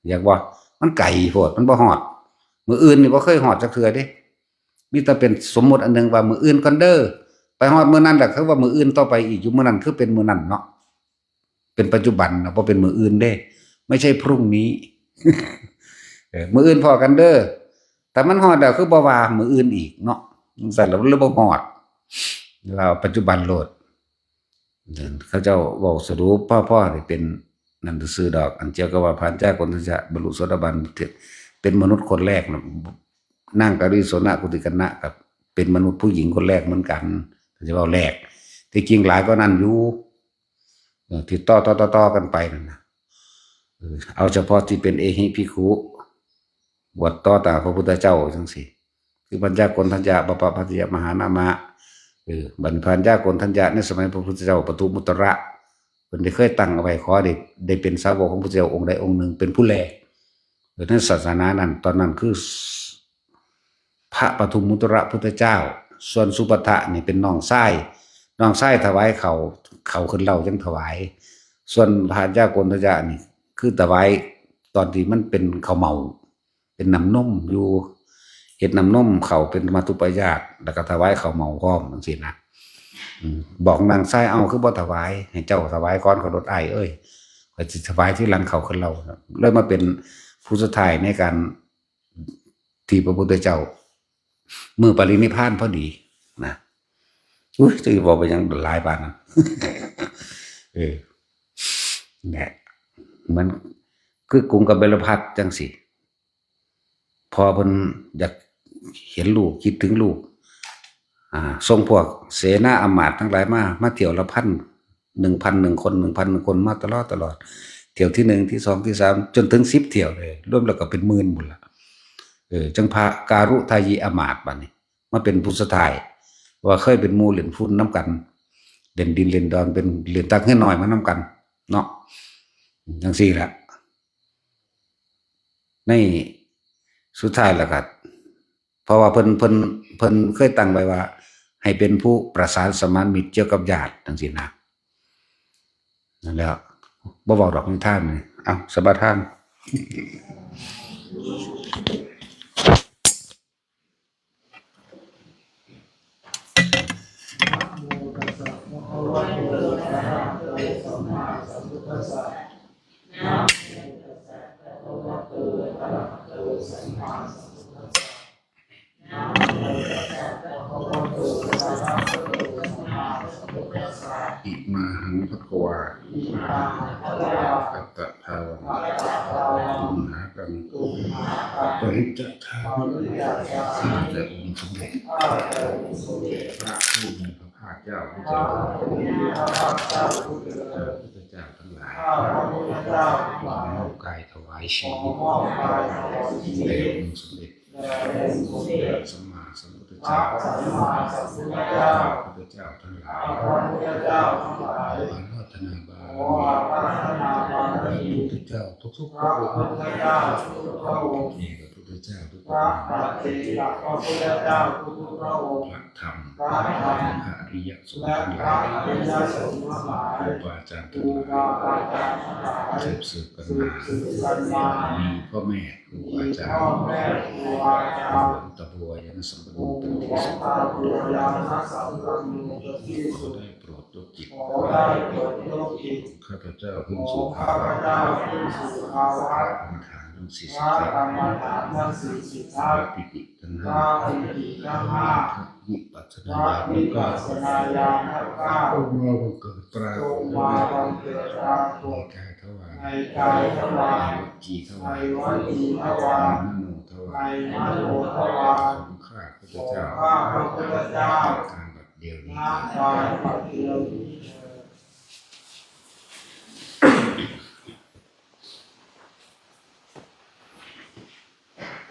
อยากว่ามันไกลโพด มันบ่ฮอด มื้ออื่นนี่บ่เคยฮอดจักเทื่อเด้ มีแต่เป็นสมมุติอันหนึ่งว่ามื้ออื่นก่อนเด้อ ไปฮอดมื้อนั้นแหละ คือว่ามื้ออื่นต่อไปอีก อยู่มื้อนั้นคือเป็นมื้อนั้นเนาะ เป็นปัจจุบันนะ บ่เป็นมื้ออื่นเด้ ไม่ใช่พรุ่งนี้ เออ มื้ออื่นพ้อกันเด้อ แต่มันฮอดแล้วคือบ่ว่ามื้ออื่นอีกเนาะ จั่งซั่นแล้วเลยบ่ฮอด ว่าปัจจุบันโลด เขาเจ้าเว้าสรุป พ่อๆ นี่เป็นนั่นซื่อๆ ดอก อันเจ้าก็ว่าพระอัญญาโกณฑัญญะบรรลุโสดาบัน เป็นมนุษย์คนแรกนะ นางกาลีโสนกุติกัณณะกับเป็นมนุษย์ผู้หญิงคนแรกเหมือนกัน เขาจะเว้าแรก ที่จริงหลายกว่านั้นอยู่ เออ ที่ต่อๆๆๆ กันไปนั่นนะ เออ เอาเฉพาะที่เป็นเอหิภิกขุ บวชต่อตามพระพุทธเจ้าจั่งซี้ คือพระอัญญาโกณฑัญญะ บพพัทยมหานามะ เออ บัดนี้พระอัญญาโกณฑัญญะในสมัยพระพุทธเจ้าปทุมมุตระ เพิ่นได้เคยตั้งเอาไว้ ขอได้ ได้เป็นสาวกของพระพุทธเจ้าองค์ใดองค์หนึ่งเป็นผู้แรก เออ ในศาสนานั้น ตอนนั้นคือ พระปทุมมุตระพุทธเจ้า ส่วนสุภัททะนี่เป็นน้องชาย น้องชายถวายข้าว ข้าวขึ้นเหล้าจั่งถวาย ส่วนพระอัญญาโกณฑัญญะนี่คือถวายตอนที่มันเป็นข้าวเหมา เป็นน้ำนมอยู่ เฮ็ดน้ำนมข้าวเป็นมัตถุปายาต แล้วก็ถวายข้าวเหมาพร้อมจั่งซี้นะ อืม บอกน้องชาย เอ้า คือบ่ถวาย ให้เจ้าถวายก่อน ข้อยโลดอ้ายเอ้ย ข้อยสิถวายทีหลังข้าวขึ้นเหล้า เลยมาเป็นผู้สุดท้ายในการ ที่พระพุทธเจ้า มื้อปรินิพพานพอดีนะ อุ้ย จะบอกไปยังหลายปานนั้น เออ เนี่ย เหมือน คือกรุงกบิลพัสดุ์จั่งซี้ พ่อเพิ่นอยากเห็นลูก คิดถึงลูก อ่า ส่งพวกเสนาอำมาตย์ทั้งหลายมา มาเที่ยวละพัน หนึ่งพันหนึ่งคน หนึ่งพันหนึ่งคน มาตลอด ตลอด เที่ยวที่หนึ่ง ที่สอง ที่สาม จนถึงสิบเที่ยวเลย รวมแล้วก็เป็นหมื่นหมดละ เออ จั่งพระการุทายีอมาตย์บัดนี้ มาเป็นผู้สุดท้าย ว่าเคยเป็นหมู่เล่นฝุ่นนำกัน เล่นดินเล่นดอน เป็นเล่นตักเฮือนน้อยมานำกัน เนาะ จั่งซี้แหละ ในสุดท้ายแล้วก็ เพราะว่าเพิ่น เพิ่น เพิ่นเคยตั้งไว้ว่า ให้เป็นผู้ประสานสมานมิตรเกี่ยวกับญาติจั่งซี้นะ นั่นแหละ บ่เว้าดอกนิทานนี่ เอ้า สมาทาน อิมาหังภะคะวา อัตตะภาวัง ตุมหากัง ปะหิจจทามิ ข้าแต่องค์สมเด็จ พระผู้มีพระภาคเจ้าผู้เจริญ ข้าพระพุทธเจ้าทั้งหลาย ขอมอบกายถวายชีวิต แด่องค์สมเด็จ พระสัมมาสัมพุทธเจ้า ข้าพระพุทธเจ้าทั้งหลาย ขออาราธนาบารมี พระพุทธเจ้าทุกๆพระองค์ เอกพุทธเจ้าทุกๆพระองค์ พระธรรม พระอริยสงฆ์ทั้งหลาย ครูบาอาจารย์ทั้งหลาย สืบสืบกันมา มีพ่อแม่ครูอาจารย์ หลวงตาบัวยานสัมปันโนเป็นที่สุด ขอได้โปรดยกจิต ข้าพเจ้าขึ้นสู่ภาวะ พระกรรมฐานทั้งสี่สิบทัศน์ พระปิติทั้งห้า พระวิปัสสนาญาณทั้งเก้า จงมาบังเกิดปรากฏ ในกายทวาร ในวจีทวาร ในมโนทวาร ของข้าพระพุทธเจ้า ณ บัดเดี๋ยวนี้เถิด